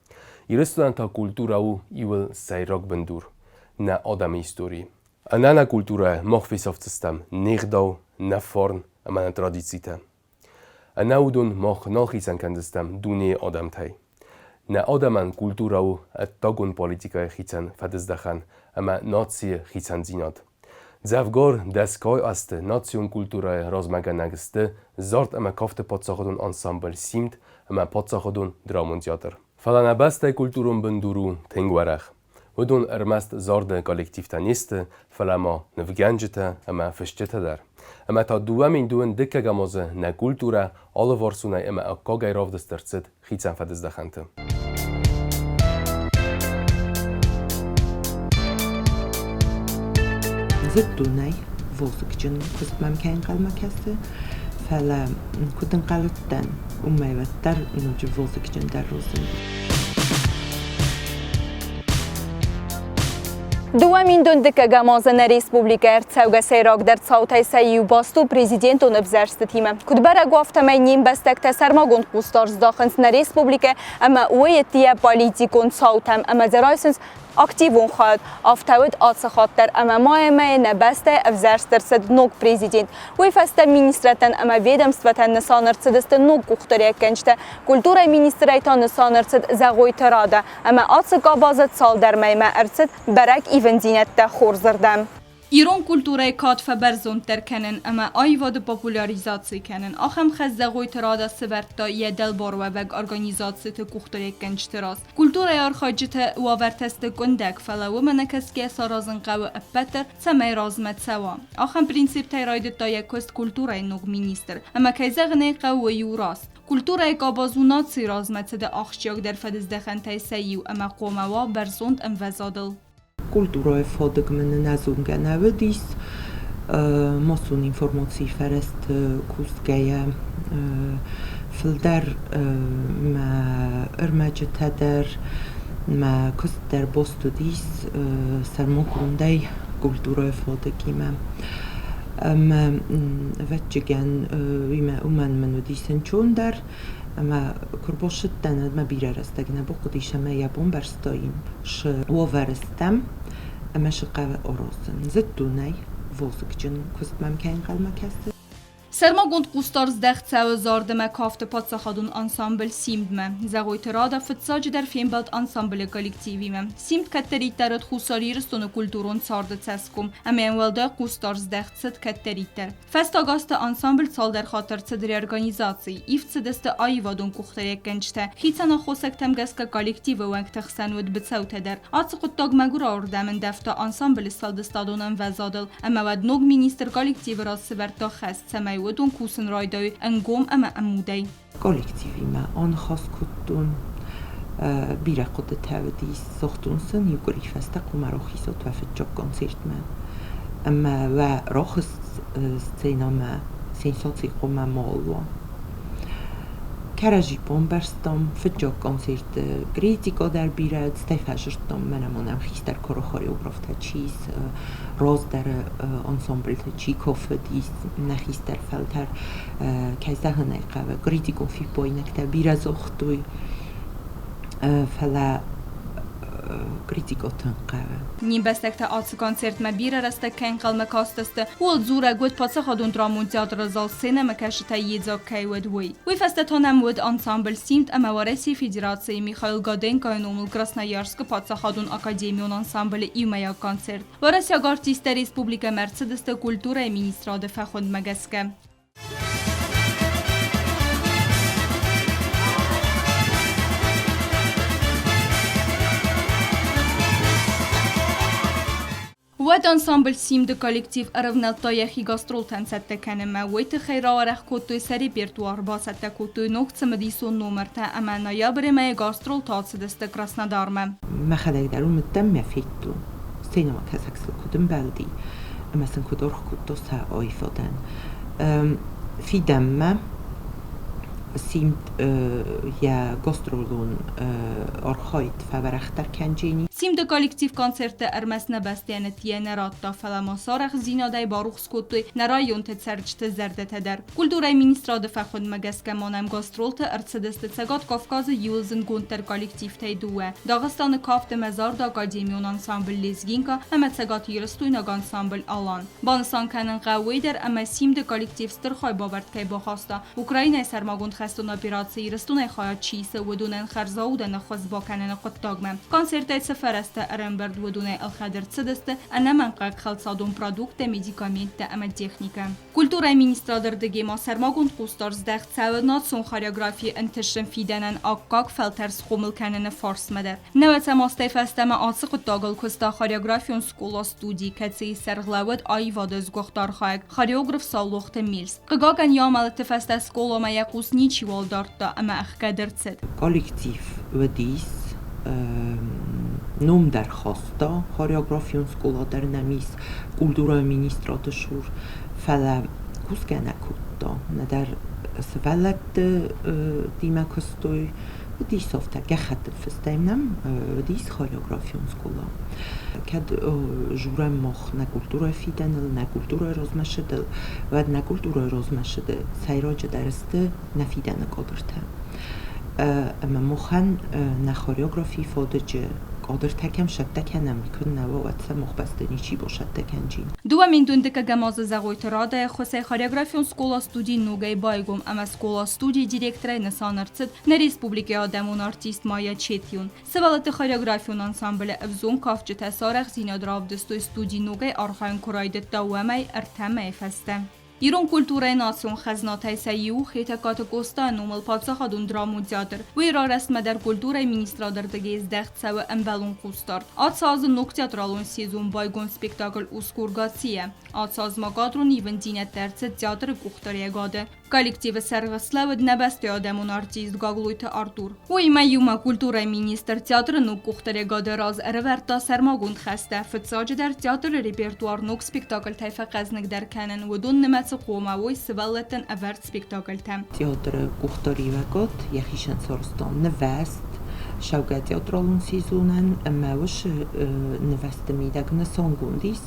Ирыстонӕн та культурӕ у иуыл сӕйраг бындур нӕ адӕмы историйы. Ӕнӕ нӕ культурӕйӕ мах фесӕфдзыстӕм не гъдау, нӕ фарн ӕмӕ нӕ традицитӕ. Ӕнӕ уыдон мах нал хицӕн кӕндзыстӕм дунейы адӕмтӕй. Нӕ адӕмӕн культурӕ у ӕддагон политикӕйы хицӕн фӕдыздӕхӕн ӕмӕ нацийы хицӕндзинад. Дзӕвгар дӕсгай азты национ культурӕйы размӕгӕнӕг сты зард ӕмӕ кафты паддзахадон ансамбль Симд ӕмӕ паддзахадон драмон театр. Фӕлӕ нӕ бӕстӕйы культурон бындур у тынг уӕрӕх. Уыдон ӕрмӕст зарды коллективтӕ не сты, фӕлӕ ма нывгӕнджытӕ ӕмӕ фысджытӕ дӕр. Ӕмӕ та 2002 дыккӕгӕм азы нӕ культурӕ алыварсонӕй ӕмӕ аккагӕй равдыст ӕрцыд хицӕн фӕдыздӕхӕнты. Зыдтон ӕй, вазыгджын куыст мӕм кӕй ӕнхъӕлмӕ кӕсы, фӕлӕ куыд ӕнхъӕл уыдтӕн, уымӕй уӕддӕр ноджы вазыгджындӕр уыдзӕн. 2000 дыккӕгӕм азы нӕ республикӕ ӕрцӕугӕ сӕйрагдӕр цаутӕй сӕ иу баст у президентон ӕвзӕрстытимӕ. Куыд бӕрӕг у, афтӕмӕй не мбӕстӕгтӕ сӕрмагонд хъусдард здахынц нӕ республикӕ ӕмӕ уый политикон цаутӕм ӕмӕ дзы райсынц активон хайад. Афтӕ уыд ацы хатт дӕр ӕмӕ майы мӕйы нӕ бӕстӕйы ӕвзӕрст ӕрцыд ног президент. Уый фӕстӕ министрӕдтӕн ӕмӕ ведомствотӕн нысан ӕрцыдысты ног къухдариуӕггӕнджытӕ. Культурӕйы министрӕй та нысан ӕрцыд Зӕгъойты Рада ӕмӕ ацы къабазы цалдӕр мӕймӕ ӕрцыд бӕрӕг ивындзинӕдтӕ хорзырдӕм. Ирон культурӕйы кад фӕбӕрзонддӕр кӕнын ӕмӕ аивады популяризаци кӕнын, ахӕм хӕс Зӕгъойты Рада сӕвӕрдта йӕ дӕлбаруӕвӕг организациты къухдариуӕггӕнджыты раз. Культурӕйы архайджыты уавӕртӕ сты къуындӕг, фӕлӕ уымӕ нӕкӕсгӕ саразын хъӕуы ӕппӕт дӕр, цӕмӕй размӕ цӕуа. Ахӕм принциптӕй райдыдта йӕ куыст культурӕйы ног министр. Ӕмӕ кӕй зӕгъын ӕй хъӕуы, уый у раст. Культурӕйы къабаз у нацийы размӕцыды ахсджиагдӕр фӕдыздӕхӕнтӕй сӕ иу ӕмӕ хъуамӕ уа бӕрзонд ӕмвӕзадыл. Культурӕйы фадыгмӕ нын ӕзонгӕ нӕ уыдис. Массон информацийы фӕрӕзты кусгӕйӕ фылдӕр мӕ ӕрмӕджытӕ дӕр, мӕ куыст дӕр баст уыдис сӕрмагондӕй культурӕйы фадыгимӕ. Ӕмӕ ӕвӕццӕгӕн уымӕн мын уыдис ӕнцондӕр ӕмӕ куы ӕрбассыдтӕн, уӕд мӕ бирӕ рӕстӕг нӕ бахъуыдис ӕмӕ йӕ бамбӕрстаин, цы уавӕры стӕм ӕмӕ цы хъӕуы аразын. Зыдтон ӕй, вазыгджын куыст мӕм кӕй ӕнхъӕлмӕ кӕсы. Сӕрмагонд хъусдард здӕхт цӕуы зард ӕмӕ кафты паддзахадон ансамбль «Симд-мӕ». Зӕгъойты Рада фыццаджыдӕр фембӕлд ансамблы коллективимӕ. «Симд» кӕддӕриддӕр уыд Хуссар Ирыстоны культурон царды цӕсгом, ӕмӕ йӕм уӕлдай хъусдард здӕхт цыд кӕддӕриддӕр. Фӕстаг азты ансамбль цалдӕр хатт ӕрцыд реорганизаци, ивд цыдысты аивадон къухдариуӕггӕнджытӕ. Хицӕн аххосӕгтӕм гӕсгӕ коллективы уӕнгты хсӕн уыд быцӕутӕ дӕр. Ацы хъуыддаг мӕгуырауырдӕм ӕндӕвта ансамблы сфӕлдыстадон ӕмвӕзадыл, ӕмӕ уӕд ног министр коллективы раз сӕвӕрдта хӕс, цӕмӕй уыдон кусын райдайой ӕнгом ӕмӕ ӕмудӕй. Коллективимӕ аныхас кодтон, бирӕ хъуыдытӕ уыдис, загътон сын, иу къуыри фӕстӕ хъуамӕ рахизат уӕ фыццаг концертмӕ ӕмӕ уӕ рахызт сценӕмӕ сенсаци хъуамӕ ма уа. Кӕрӕдзи бамбӕрстам, фыццаг концерты критикӕ дӕр бирӕ, стӕй фӕзырдтам, мӕнӕ ма нӕм хистӕр кары хореографтӕ чи ис, раздӕры ансамбльты чи кафыдис, нӕ хистӕр фӕлтӕр, кӕй зӕгъын ӕй хъӕуы, критикон фиппаинӕгтӕ бирӕ загътой, фӕлӕ критикӕ тынг хъӕуы. Не мбӕстӕгтӕ ацы концертмӕ бирӕ рӕстӕг кӕй ӕнхъӕлмӕ кастысты, ууыл дзурӕг уыд паддзахадон драмон театры зал сценӕмӕкӕсджытӕй йедзаг кӕй уыд, уый. Уый фӕстӕ та нӕм уыд ансамбль «Симд» ӕмӕ Уӕрӕсейы Федерацийы Михаил Годенкойы номыл Красноярскы паддзахадон академион ансамблы иумӕйаг концерт. Уӕрӕсейаг артисттӕ республикӕмӕ ӕрцыдысты культурӕйы министрады фӕхуындмӕ гӕсгӕ. Уӕд ансамбль Симд-ы коллектив ӕрӕвнӕлдта йӕхи гастролтӕн цӕттӕ кӕнынмӕ. Уый тыххӕй рауӕрӕх кодтой сӕ репертуар, бацӕттӕ кодтой ног цымыдисон номыртӕ ӕмӕ ноябры мӕйы гастролты ацыдысты Краснодармӕ. Мӕхӕдӕг дӕр уым уыдтӕн мӕ федтон, сценӕмӕкӕсӕг сыл куыд ӕмбӕлди ӕмӕ сын куыд аргъ кодта сӕ аивадӕн. Фидӕнмӕ Симд йӕ гастролон архайд фӕуӕрӕхдӕр кӕнджени. Симды коллектив концерттӕ ӕрмӕст нӕ бӕстӕйӕн ӕддейӕ нӕ радта, фӕлӕ ма сӕ арӕхстдзинадӕй барухс кодтой нӕ районты цӕрджыты зӕрдӕтӕ дӕр. Культурӕйы министрады фӕхуындмӕ гӕсгӕ ма нӕм гастролты ӕрцыдысты Цӕгат Кавказы иууыл зындгонддӕр коллективтӕй дыууӕ, Дагъыстаны кафт ӕмӕ зарды академион ансамбль «Лезгинка» ӕмӕ цӕгатирыстойнаг ансамбль «Алан». Банысан кӕнын хъӕуы уый дӕр, ӕмӕ Симды коллектив стыр хайбавӕрд кӕй бахаста, Украинӕйы сӕрмагонд хӕстон операцийы Ирыстонӕй хайад чи исы, уыдонӕн хӕрзаудӕн ӕххуыс бакӕныны хъуыддагмӕ. Концертӕй цы фӕрӕзтӕ ӕрӕмбырд, уыдонӕй ӕлхӕд ӕрцыдысты ӕнӕмӕнгхъӕуӕг хӕлцадон продукттӕ, медикаменттӕ ӕмӕ техникӕ. Культурӕйы министрады рдыгӕй ма сӕрмагонд хъусдард здӕхт цӕуы национ хореографийы ӕнтыстджын фидӕнӕн аккаг фӕлтӕр схъомыл кӕныны фарсмӕ дӕр. Нӕуӕдзӕм азтӕй фӕстӕмӕ ацы хъуыддагыл куыста хореографион скъола-студи, кӕцыйы сӕргълӕууӕд аивады сгуыхт архайӕг, хореограф Саулохты Мельс. Хъыгагӕн, йӕ амӕлӕты фӕстӕ скъоламӕ йӕ хъус ничиуал дардта ӕмӕ ӕхгӕд ӕрцыд. Коллектив уыдис, ном дӕр хаста хореографион скъола дӕр нӕм ис культурӕйы министрады цур, фӕлӕ кусгӕ нӕ кодта, нӕдӕр сывӕллӕттимӕ куыстой, Уыдис афтӕ гӕххӕттыл фыстӕй нӕм уыдис хореографион скъола. Кӕд журӕм мах нӕ культурӕйы фидӕныл, нӕ культурӕйы размӕцыдыл, уӕд нӕ культурӕйы размӕцыды сӕйраджыдӕр сты нӕ фидӕны кадртӕ. Ӕмӕ махӕн нӕ хореографийы фадыджы кадртӕ кӕм сӕттӕ кӕнӕм, куыннӕ уа, уӕд сӕ мах бӕсты ничи басӕттӕ кӕнджи. 2011 азы Зӕгъойты Радайы ӕххуысӕй хореографион скъола-студи ногӕй байгом ӕмӕ скъола-студийы директорӕй нысан ӕрцыд Нӕ республикӕйы адӕмон артист Майя Четион, сывӕллӕтты хореографион ансамблы ӕвзонг кафджытӕ сӕ арӕхдзинад равдыстой студи ногӕй архайын куы райдыдта, уӕмӕй ӕртӕ мӕйы фӕстӕ. Ирон культурӕйы национ хӕзнатӕй сӕ иу Хетӕгкаты Къостайы номыл паддзахадон драмон театр. Уый рарӕстмӕ дӕр культурӕйы министрады ӕрдыгӕй здӕхт цӕуы ӕмбӕлон хъусдард. Ацы азы ног театралон сезон байгом спектакль «Ускур Гаци-йӕ». Ацы аз ма кадрон ивындзинӕдтӕ ӕрцыд театры къухдариӕгады. Коллективы сӕргъы слӕууыд нӕ бӕстӕйы адӕмон артист Гаглойты Артур. Уыимӕ иумӕ культурӕйы министр театры ног къухдариӕгады раз ӕрӕвӕрдта сӕрмагонд хӕстӕ. Фыццаджыдӕр театры репертуар ног спектакльтӕй фӕхъӕзныгдӕр кӕнын, уыдон нымӕцы хъуамӕ уой сывӕллӕттӕн ӕвӕрд спектакльтӕ. Театры къухдариуӕгад йӕхицӕн сарӕзта нывӕзт цӕугӕ театралон сезонӕн ӕмӕ уыцы нывӕзты мидӕг нысангонд ис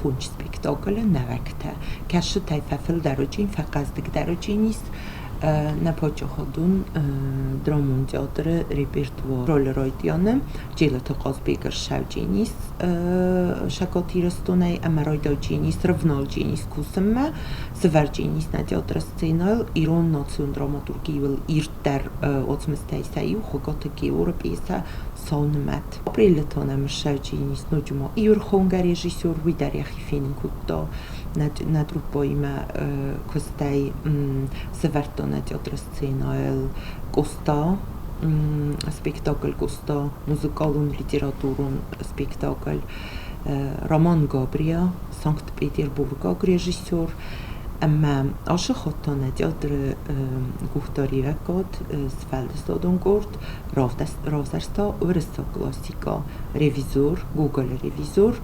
фондз спектаклы нӕуӕгтӕ, кӕцытӕй фӕфылдӕр фӕхъӕздыгдӕр ис нӕ паддзахадон драмон театры репертуар. Ролы райдианы Джелыты Хъазбег ӕрсӕвдженис Сӕгат Ирыстонӕй ӕмӕ райдайдженис рывналдженис кусынмӕ, сывӕрдженис нӕ театры сценӕйыл ирон национ драматургийыл ирддӕр уацмыстӕй сӕ иу Хуыгаты Георы пьесӕ Сау нымӕт. Апрелы та нӕм ссӕвдженис ноджы ма иу ӕрхонгӕ режиссер, уый дӕр йӕхи фенын кодта нӕ труппӕимӕ куыстӕй сӕвӕрдта нӕ театры сценӕйыл Къоста, спектакль Къоста, музыкалон литературон спектакль Роман Габриа, Санкт-Петербургаг режиссер ӕмӕ ацы хатт та нӕ театры къухдариуӕггад сфӕлдыстадон къорд равзӕрста уырыссаг классикӕ ревизор, Гоголы ревизор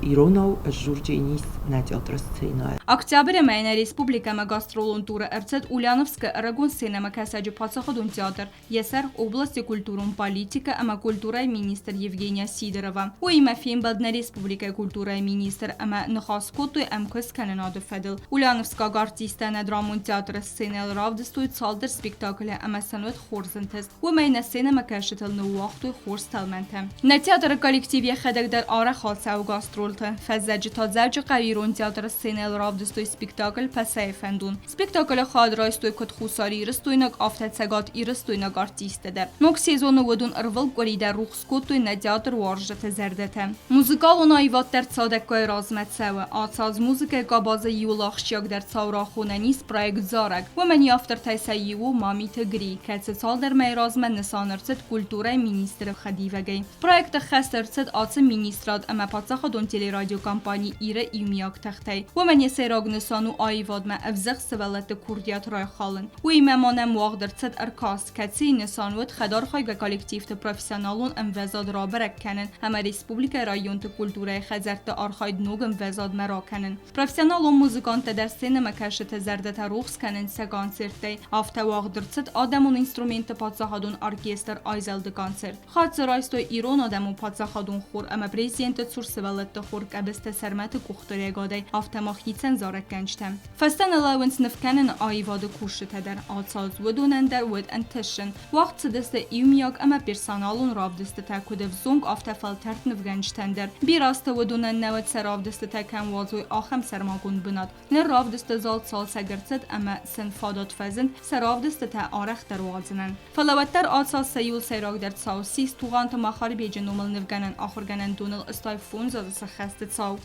иронау ӕззурдженис нӕ театры сценӕйы. Октябры мӕйы нӕ республикӕмӕ гастролон туры ӕрцыд Ульяновскы ӕрыгон сценӕмӕкӕсӕджы паддзахадон театр, йӕ сӕргъ областы культурон политикӕ ӕмӕ культурӕйы министр Евгения Сидорова. Уыимӕ фембӕлд нӕ республикӕйы культурӕйы министр ӕмӕ ныхас кодтой ӕмкуысткӕнынады фӕдыл. Ульяновскаг артисттӕ нӕ драмон театры сценӕйыл равдыстой цалдӕр спектаклы ӕмӕ сын уыд хорз ӕнтыст. Уымӕй нӕ сценӕмӕкӕсджытыл ныууагътой хорз тӕлмӕнтӕ. Нӕ театры коллектив йӕхӕдӕг дӕр арӕх ацӕуы гастролты. Фӕззӕджы та Дзӕуджыхъӕуы ирон театры сценӕйыл равдыстой спектакль «Пӕсӕйы фӕндон». Спектаклы хайад райстой куыд хуссарирыстойнаг, афтӕ Цӕгат Ирыстойнаг артисттӕ дӕр. Ног сезоны уыдон ӕрвылкъуыри дӕр рухс кодтой нӕ театруарзджыты зӕрдӕтӕ. Музыкалон аивад дӕр цадӕггай размӕ цӕуы. Ацы аз музыкӕйы къабазы иууыл ахсджиагдӕр цау рахонӕн ис проект «Зарӕг». Уымӕн йӕ автортӕй сӕ иу у Мамиты Гри, кӕцы цалдӕр мӕйы размӕ нысан ӕрцыд культурӕйы министры хӕдивӕгӕй. Проекты хӕс ӕрцыд ацы министрад ӕмӕ паддзахадон паддзахадон телерадиокомпани Ир-ы иумиаг тыхтӕй. Уымӕн йӕ сӕйраг нысан у аивадмӕ ӕвзыгъд сывӕллӕтты курдиат райхалын. Уыимӕ ма нӕм уагъд ӕрцыд ӕркаст, кӕцыйы нысан уыд хӕдархайгӕ коллективты профессионалон ӕмвӕзад рабӕрӕг кӕнын ӕмӕ республикӕйы районты культурӕйы хӕдзӕртты архайд ног ӕмвӕзадмӕ ракӕнын. Профессионалон музыканттӕ дӕр сценӕмӕкӕсджыты зӕрдӕтӕ рухс кӕнынц сӕ концерттӕй. Афтӕ уагъд ӕрцыд адӕмон инструментты паддзахадон оркестр Айзӕлд-ы концерт. Хатт дзы райстой ирон адӕмон паддзахадон хор ӕмӕ президенты цур сывӕллӕтты хор Къӕбысты Сӕрмӕты къухдариуӕгадӕй, афтӕ ма хицӕн зарӕггӕнджытӕ. Фӕстӕ нӕ лӕууынц нывкӕныны аивады кусджытӕ дӕр. Ацауц уыдонӕн дӕр уыд ӕнтысын. Уагъд цыдысты иумиаг ӕмӕ персоналон равдыстытӕ куыд ӕвзонг, афтӕ фӕлтӕрд нывгӕнджытӕн дӕр. Бирӕ азты уыдонӕн нӕ уыд сӕ равдыстытӕ кӕм уадзой, ахӕм сӕрмагонд бынат. Ныр равдысты зал цалцӕг ӕрцыд ӕмӕ сын фадат фӕзынд сӕ равдыстытӕ арӕхдӕр уадзынӕн. Фӕлӕ уӕддӕр ацал сӕ иуыл сӕйрагдӕр цау ссис Тугъанты Махарбеджы номыл нывгӕнӕн ахуыргӕнӕндоныл 85 азы сӕххӕсты цау.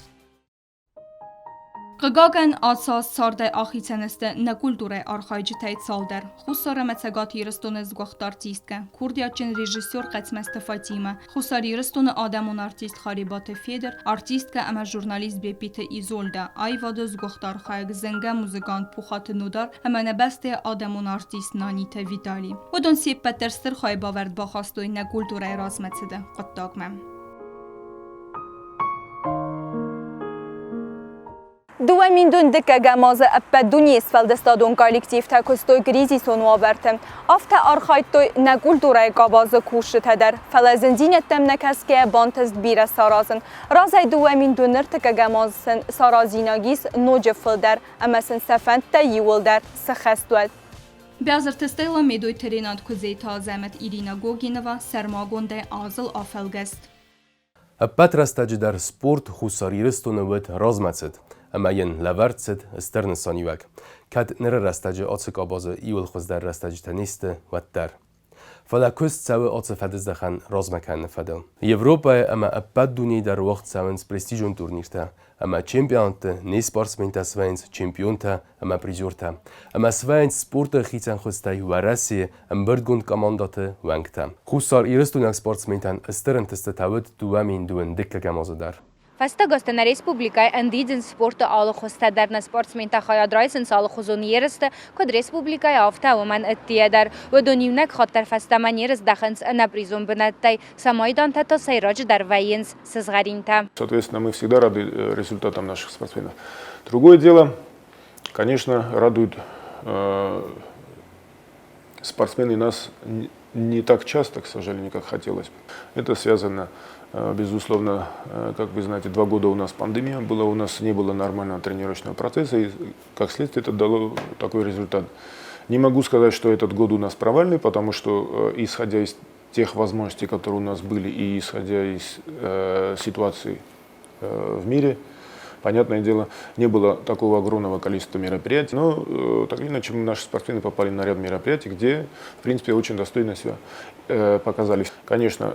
Хъыгагӕн, ацы аз цардӕй ахицӕн сты нӕ культурӕйы архайджытӕй цалдӕр. Хуссар ӕмӕ Цӕгат Ирыстоны сгуыхт артисткӕ, курдиатджын режиссер Хъӕцмӕзты Фатимӕ, Хуссар Ирыстоны адӕмон артист Харебаты Федыр, артисткӕ ӕмӕ журналист Беппиты Изольдӕ, аивады сгуыхт архайӕг, зынгӕ музыкант Пухаты Нодар ӕмӕ нӕ бӕстӕйы адӕмон артист Наниты Витали. Уыдон се ппӕт дӕр стыр хайбавӕрд бахастой нӕ культурӕйы размӕцыды хъуыддагмӕ. 2000 дыккӕгӕм азы ӕппӕт дунейы сфӕлдыстадон коллективтӕ куыстой кризисон уавӕрты. Афтӕ архайдтой нӕ культурӕйы къабазы кусджытӕ дӕр, фӕлӕ зындзинӕдтӕм нӕ кӕсгӕйӕ бантыст бирӕ саразын. Разӕй 2000 ӕртыккӕгӕм аз сын саразинаг ис ноджы фылдӕр ӕмӕ сын сӕ фӕндтӕ иууылдӕр сыххӕст уӕд. Бязырты Стелла Медойты Ренат Куыдзеты Азӕмӕт Ирина Гогинова сӕрмагондӕй азыл афӕлгӕст. Ӕппӕт рӕстӕджы дӕр спорт Хуссар Ирыстоны уыд размӕцыд ӕмӕ йын лӕвӕрд цыд стыр нысаниуӕг, кӕд ныры рӕстӕджы ацы къабазы иууыл хуыздӕр рӕстӕджытӕ не сты, уӕддӕр. Фӕлӕ куыст цӕуы ацы фӕдыздӕхӕн размӕ кӕныны фӕдыл. Европӕйы ӕмӕ ӕппӕт дунейы дӕр уагъд цӕуынц престижон турниртӕ ӕмӕ чемпионатты не спортсментӕ свӕййынц чемпионтӕ ӕмӕ призертӕ ӕмӕ свӕййынц спорты хицӕн хуызтӕй Уӕрӕсейы ӕмбырдгонд командӕты уӕнгтӕ. Хуссар Ирыстойнаг спортсментӕн стыр ӕнтыстытӕ уыд 2002 дыккӕгӕм азы дӕр. Фӕстаг азты нӕ республикӕйы ӕндидзынц спорты алы хуызтӕ дӕр. Нӕ спортсментӕ хайад райсынц алыхуызон ерысты, куыд республикӕйы, афтӕ уымӕн ӕддейӕ дӕр. Уыдон иунӕг хатт дӕр фӕстӕмӕ не рыздӕхынц ӕнӕпризон бынӕттӕй, сӕ майдантӕ та сӕйраджыдӕр вӕййынц сызгъӕринтӕ. Соответственно, мы всегда рады результатам наших спортсменов. Другое дело, конечно, радуют спортсмены нас не так часто, к сожалению, как хотелось бы. Это связано, безусловно, как вы знаете, 2 года у нас пандемия была, у нас не было нормального тренировочного процесса, и, как следствие, это дало такой результат. Не могу сказать, что этот год у нас провальный, потому что, исходя из тех возможностей, которые у нас были, и исходя из ситуации в мире, понятное дело, не было такого огромного количества мероприятий. Но так или иначе наши спортсмены попали на ряд мероприятий, где, в принципе, очень достойно себя показали. Конечно,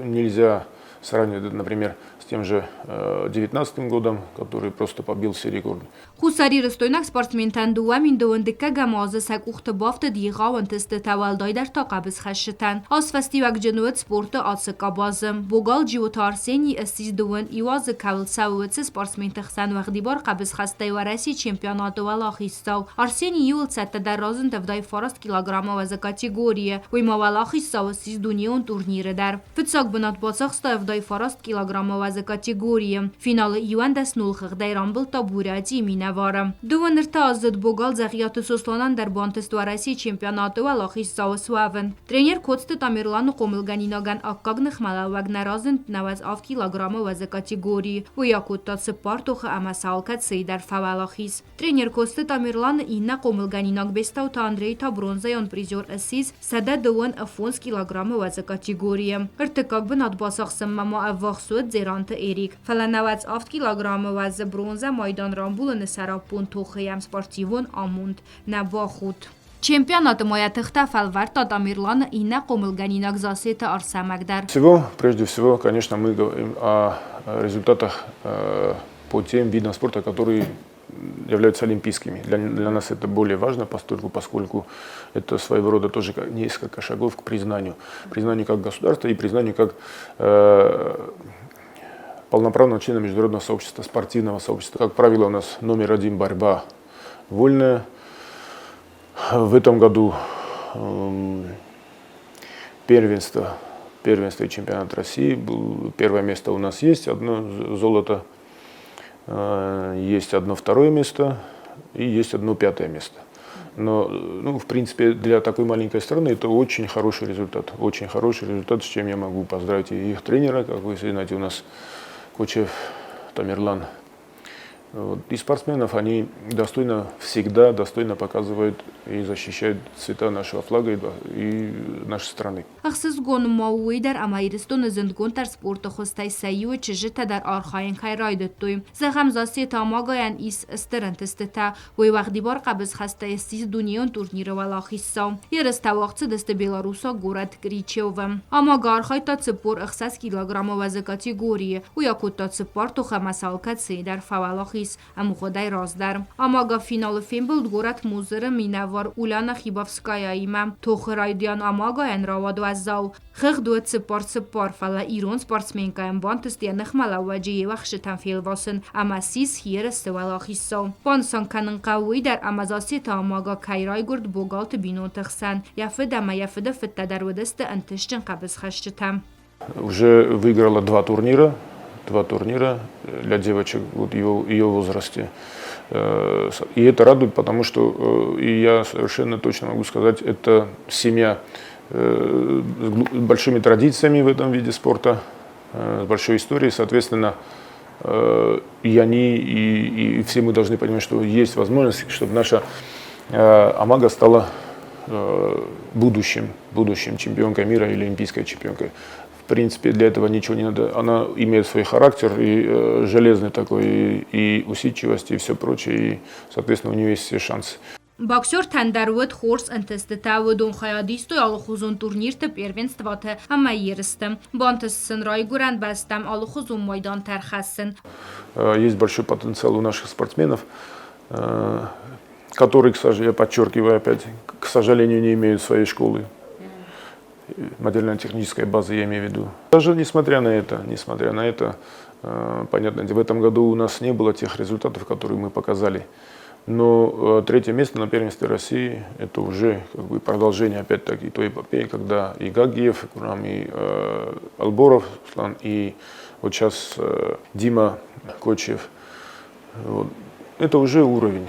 нельзя сравнивать, например, с тем же 2019 годом, который просто побил все рекорды. Хуссарирыстойнаг спортсментӕн 2021 азы сӕ къухты бафтыд егъау ӕнтыстытӕ, уӕлдайдӕр та хъӕбысхӕстытӕн. Аз фӕстиуӕгджын уыд спорты ацы къабазы. Богал Джиоты Арсений ссис 21 азы кӕуыл цӕуы, уыцы спортсменты хсӕн уӕгъдибар хъӕбысхӕстӕй Уӕрӕсейы чемпионаты уӕлахиздзау. Арсений иууыл цӕттӕдӕр разынд 79 килограммы уӕзы категорийы. Уый ма уӕлахиздзау ссис дунеон турниры дӕр. Фыццаг бынат бацахста 79 килограммы уӕзы категорийы. Финалы 11-0 хыгъдӕй рамбылдта Бурятийы минӕвары. 33-аздзыд богал Дзӕгъиаты Сосланӕн дӕр бантыст Уӕрӕсейы чемпионаты уӕлахиздзау суӕвын. Тренер Коцты Тамерланы хъомылгӕнинагӕн аккаг ныхмӕлӕууӕг нӕ разынд 97 килограммы уӕзы категорийы. Уый акодта цыппар тохы ӕмӕ сӕ алкӕцыйы дӕр фӕуӕлахиз. Тренер Коцты Тамерланы иннӕ хъомылгӕнинаг Бестауты Андрей та бронзӕйон призер ссис 125 килограммы уӕзы категорийы. Ӕртыккаг бынат бацахсынмӕ ма ӕввахс уыд Дзеранты Эрик. Фӕлӕ 98 килограммы уӕзы бронзӕ майдан рамбулыны сӕраппонд тохы йӕм спортивон амонд нӕ бахудт. Чемпионаты ма йӕ тыхтӕ фӕлвӕрдта Тамерланы иннӕ хъомылгӕнинаг Засеты Арсӕмӕг дӕр. Всего, прежде всего, конечно, мы говорим о результатах по тем видам спорта, которые являются олимпийскими. Для нас это более важно, поскольку это своего рода тоже несколько шагов к признанию. Признанию как государства и признанию как полноправного члена международного сообщества, спортивного сообщества. Как правило, у нас номер один борьба вольная. В этом году первенство и чемпионат России был. Первое место у нас есть, одно золото, есть одно второе место и есть одно пятое место. Но, ну, в принципе, для такой маленькой страны это очень хороший результат. Очень хороший результат, с чем я могу поздравить и их тренера, как вы знаете, у нас Кочев Тамерлан. Вот. И спортсменов они достойно, всегда достойно показывают и защищают цвета нашего флага и нашей страны. Ӕхсызгон ма у уый дӕр, ӕмӕ Ирыстоны зындгонддӕр спорты хуызтӕй сӕ иуы чызджытӕ дӕр архайын кӕй райдыдтой. Зӕгъӕм, Зассеты Амагайӕн ис стыр ӕнтыстытӕ. Уый уӕгъдибар хъӕбысхӕстӕй ссис дунейон турниры уӕлахиздзау. Ерыстӕ уагъд цыдысты белорусаг горӕт Кричевы. Амага архайдта 46 килограммы уӕзы категорийы. Уый акодта цыппар тохы ӕмӕ сӕ алкӕцыйы дӕр фӕуӕлахиз ӕмгъуыдӕй раздӕр. Амага финалы фембӕлд горӕт Музыры минӕвар Уляна Хибовскаяимӕ. Тохы райдиан Амагайӕн рауад уӕззау. Хыгъд уыд 4-4, фӕлӕ ирон спортсменкӕйӕн бантыст йӕ ныхмӕлӕууӕджы йе уӕхсчытӕм фелвасын ӕмӕ ссис ерысты уӕлахиздзау. Банысан кӕнын хъӕуы уый дӕр, ӕмӕ Зассеты Амага кӕй райгуырд богалты бинонты хсӕн. Йӕ фыд ӕмӕ йӕ фыды фыдтӕ дӕр уыдысты ӕнтыстджын хъӕбысхӕсджытӕ. Уже выиграла два турнира для девочек вот ее возрасте. И это радует, потому что, и я совершенно точно могу сказать, это семья с большими традициями в этом виде спорта, с большой историей, соответственно, и они, и все мы должны понимать, что есть возможность, чтобы наша Амага стала будущим чемпионкой мира или олимпийской чемпионкой. В принципе, для этого ничего не надо. Она имеет свой характер и железный такой, и усидчивость, и все прочее, и, соответственно, у нее есть все шансы. Боксертӕн дӕр уыд хорз ӕнтыстытӕ, уыдон хайад истой алыхуызон турнирты, первенствоты ӕмӕ ерысты. Бантыст сын райгуырӕн бӕстӕм алыхуызон майдантӕ ӕрхӕссын. Есть большой потенциал у наших спортсменов, которые, к сожалению, я подчеркиваю опять, к сожалению, не имеют своей школы. Материально-технической базы я имею в виду. Даже несмотря на это, понятно, в этом году у нас не было тех результатов, которые мы показали. Но третье место на первенстве России – это уже как бы продолжение опять-таки той эпопеи, когда и Гагиев, и Гурам, и Алборов, Руслан, и вот сейчас Дима Кочев. Вот. Это уже уровень,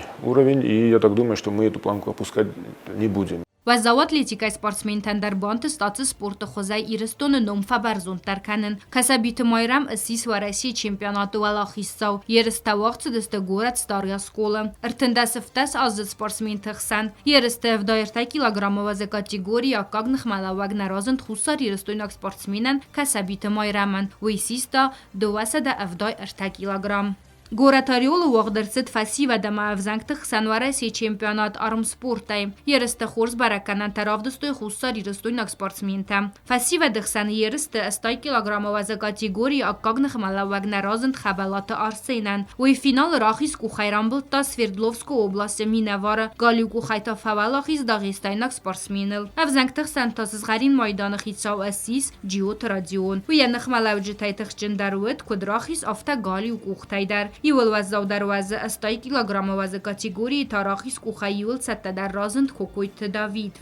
и я так думаю, что мы эту планку опускать не будем. Уӕззау атлетикӕйы спортсментӕн дӕр бантыст ацы спорты хуызӕй Ирыстоны ном фӕбӕрзонддӕр кӕнын. Кӕсӕбиты Майрӕм ссис Уӕрӕсейы чемпионаты уӕлахиздзау. Ерыстӕ уагъд цыдысты горӕт Старый Осколы. 37 аздзыд спортсменты хсӕн ерысты 73 килограммы уӕзы категорийы аккаг ныхмӕлӕууӕг нӕ разынд хуссарирыстойнаг спортсменӕн Кӕсӕбиты Майрӕмӕн. Уый систа 273 килограмм. Горӕт Орелы уагъд ӕрцыд фӕсивӕд ӕмӕ ӕвзӕнгты хсӕн Уӕрӕсейы чемпионат армспортӕй. Ерысты хорз бӕрӕггӕнӕнтӕ равдыстой хуссарирыстойнаг спортсментӕ. Фӕсивӕды хсӕн ерысты 80 килограммы уӕзы категорийы аккаг ныхмӕлӕууӕг нӕ разынд Хӕбӕлаты Арсенӕн. Уый финалы рахиз къухӕй рамбылдта Свердловскы областы минӕвары, галиу къухӕй та фӕуӕлахиз дагъистайнаг спортсменыл. Ӕвзӕнгты хсӕн та сызгъӕрин майданы хицау ссис Джиоты Родион. Уый йӕ ныхмӕлӕуджытӕй тыхджындӕр уыд куыд рахиз, афтӕ галиу къухтӕй дӕр. Иууыл уӕззаудӕр уӕзы 80 килограммы уӕзы категорийы та рахиз къухӕй иууыл цӕттӕдӕр разынд Кокойты Давид.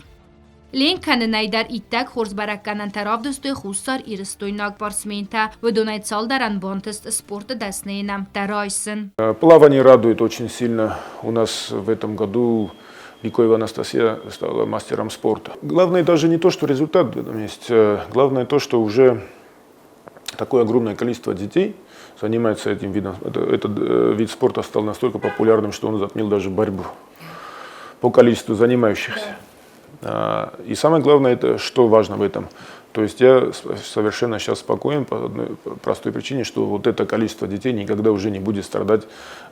Ленк кӕнынӕй дӕр иттӕг хорз бӕрӕггӕнӕнтӕ равдыстой хуссарирыстойнаг спортсментӕ. Уыдонӕй цалдӕрӕн бантыст спорты дӕсныйы нӕмттӕ райсын. Плавание радует очень сильно. У нас в этом году Бикоева Анастасия стала мастером спорта. Главное даже не то, что результат в этом есть. Главное то, что уже такое огромное количество детей занимается этим видом. Этот вид спорта стал настолько популярным, что он затмил даже борьбу по количеству занимающихся. И самое главное, это что важно в этом. То есть я совершенно сейчас спокоен по одной простой причине, что вот это количество детей никогда уже не будет страдать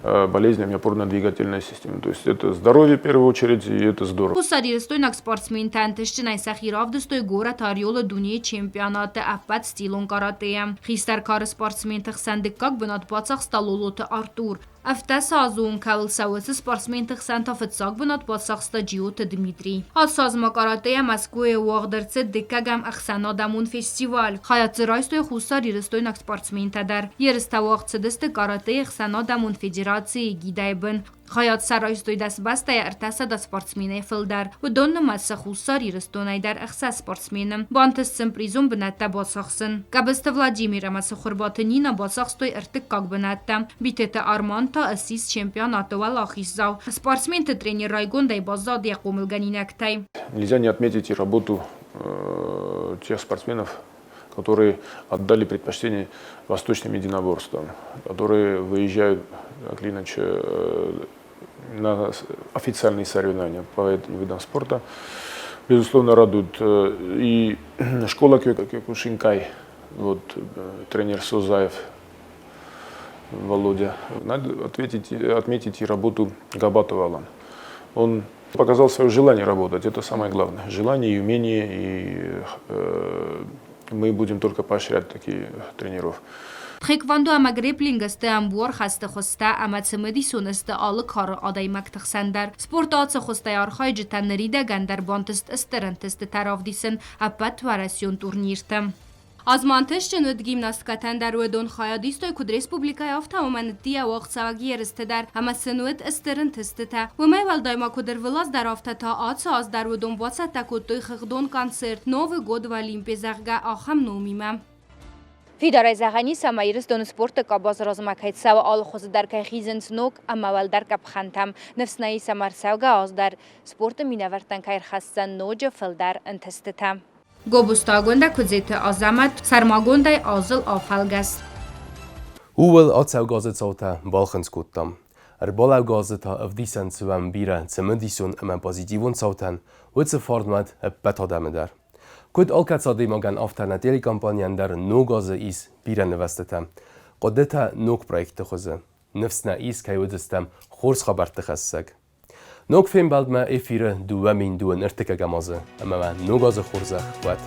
болезнями опорно-двигательной системы. То есть это здоровье в первую очередь, и это здорово. Хуссарирыстойнаг спортсментӕ ӕнтыстджынӕй сӕхи равдыстой горӕт Орелы дунейы чемпионаты ӕппӕт стилон каратейӕ. Хистӕр кары спортсменты хсӕн дыккаг бынат бацахста Лолоты Артур. 17 азы онг кӕуыл цӕуы, уыцы спортсменты хсӕн та фыццаг бынат бацахста Джиоты Дмитрий. Ацы аз ма каратэйӕ Мӕскуыйы уагъд ӕрцыд дыккӕгӕм ӕхсӕнадӕмон фестиваль. Хайад дзы райстой хуссарирыстойнаг спортсментӕ дӕр. Ерыстӕ уагъд цыдысты каратэйы ӕхсӕнадӕмон федерацийы эгидӕйы бын. Хайад сӕ райстой 10 бӕстӕйӕ 300 спортсменӕй фылдӕр. Уыдон нымӕцы Хуссар Ирыстонӕй дӕр ӕхсӕз спортсмены. Бантыст сын призон бынӕттӕ бацахсын. Къӕбысты Владимир ӕмӕ Цыхуырбаты Нина бацахстой ӕртыккаг бынӕттӕ. Битеты Арман та ссис чемпионаты уӕлахиздзау. Спортсменты тренер райгондӕй баззад йӕ хъомылгӕнинӕгтӕй. Нельзя не отметить и работу тех спортсменов, которые отдали предпочтение восточным единоборствам, которые выезжают, так или иначе, на официальные соревнования по этим видам спорта. Безусловно, радует и школа Кёкушинкай, вот, тренер Созаев Володя. Надо отметить и работу Габатова Алана. Он показал свое желание работать, это самое главное. Желание и умение, и мы будем только поощрять таких тренеров. Тхэквондо ӕмӕ грэпплинг сты ӕмбуар хӕсты хуызтӕ ӕмӕ цымыдисон сты алы кары адӕймӕгты хсӕн дӕр. Спорты ацы хуызтӕй архайджытӕн ныридӕгӕн дӕр бантыст стыр ӕнтыстытӕ равдисын ӕппӕтуӕрӕсеон турнирты. Азмантысджын уыд гимнасткӕтӕн дӕр уыдон хайад истой куыд республикӕйы, афтӕ уымӕн ӕддейӕ уагъдцӕуӕг ерысты дӕр ӕмӕ сын уыд стыр ӕнтыстытӕ. Уымӕй уӕлдай ма куыд ӕрвылаз дӕр, афтӕ та ацы аз дӕр уыдон бацӕттӕ кодтой хыгъдон концерт «Новый год в Олимпе», зӕгъгӕ, ахӕм номимӕ. Фидарӕй зӕгъӕн ис, ӕмӕ Ирыстоны спорты къабаз размӕ кӕй цӕуы, алы хуызы дӕр кӕй хизынц ног ӕмӕ уӕлдӕр къӕпхӕнтӕм. Ныфс нӕ ис, ӕмӕ ӕрцӕугӕ аз дӕр спорты минӕвӕрттӕн кӕй ӕрхӕсдзӕн ноджы фылдӕр ӕнтыстытӕ. Гобозты Агуындӕ, Куыдзеты Азӕмӕт, сӕрмагондӕй азыл афӕлгӕс. Ууыл ацӕугӕ азы цаутӕ балхынцъ кодтам. Ӕрбалӕугӕ азы та ӕвдисӕн цӕуӕм бирӕ цымыдисон ӕмӕ позитивон цаутӕн, уыцы фарнмӕт ӕппӕт адӕмы дӕр. Куыд алкӕцы адӕймагӕн, афтӕ нӕ телекомпанийӕн дӕр ног азы ис бирӕ нывӕзтытӕ, хъуыдытӕ ног проектты хуызы. Ныфс нӕ ис, кӕй уыдзыстӕм хорз хабӕртты хӕссӕг. Ног фембӕлдмӕ эфиры 2023 азы ӕмӕ уӕ ног азы хорзӕх уӕд!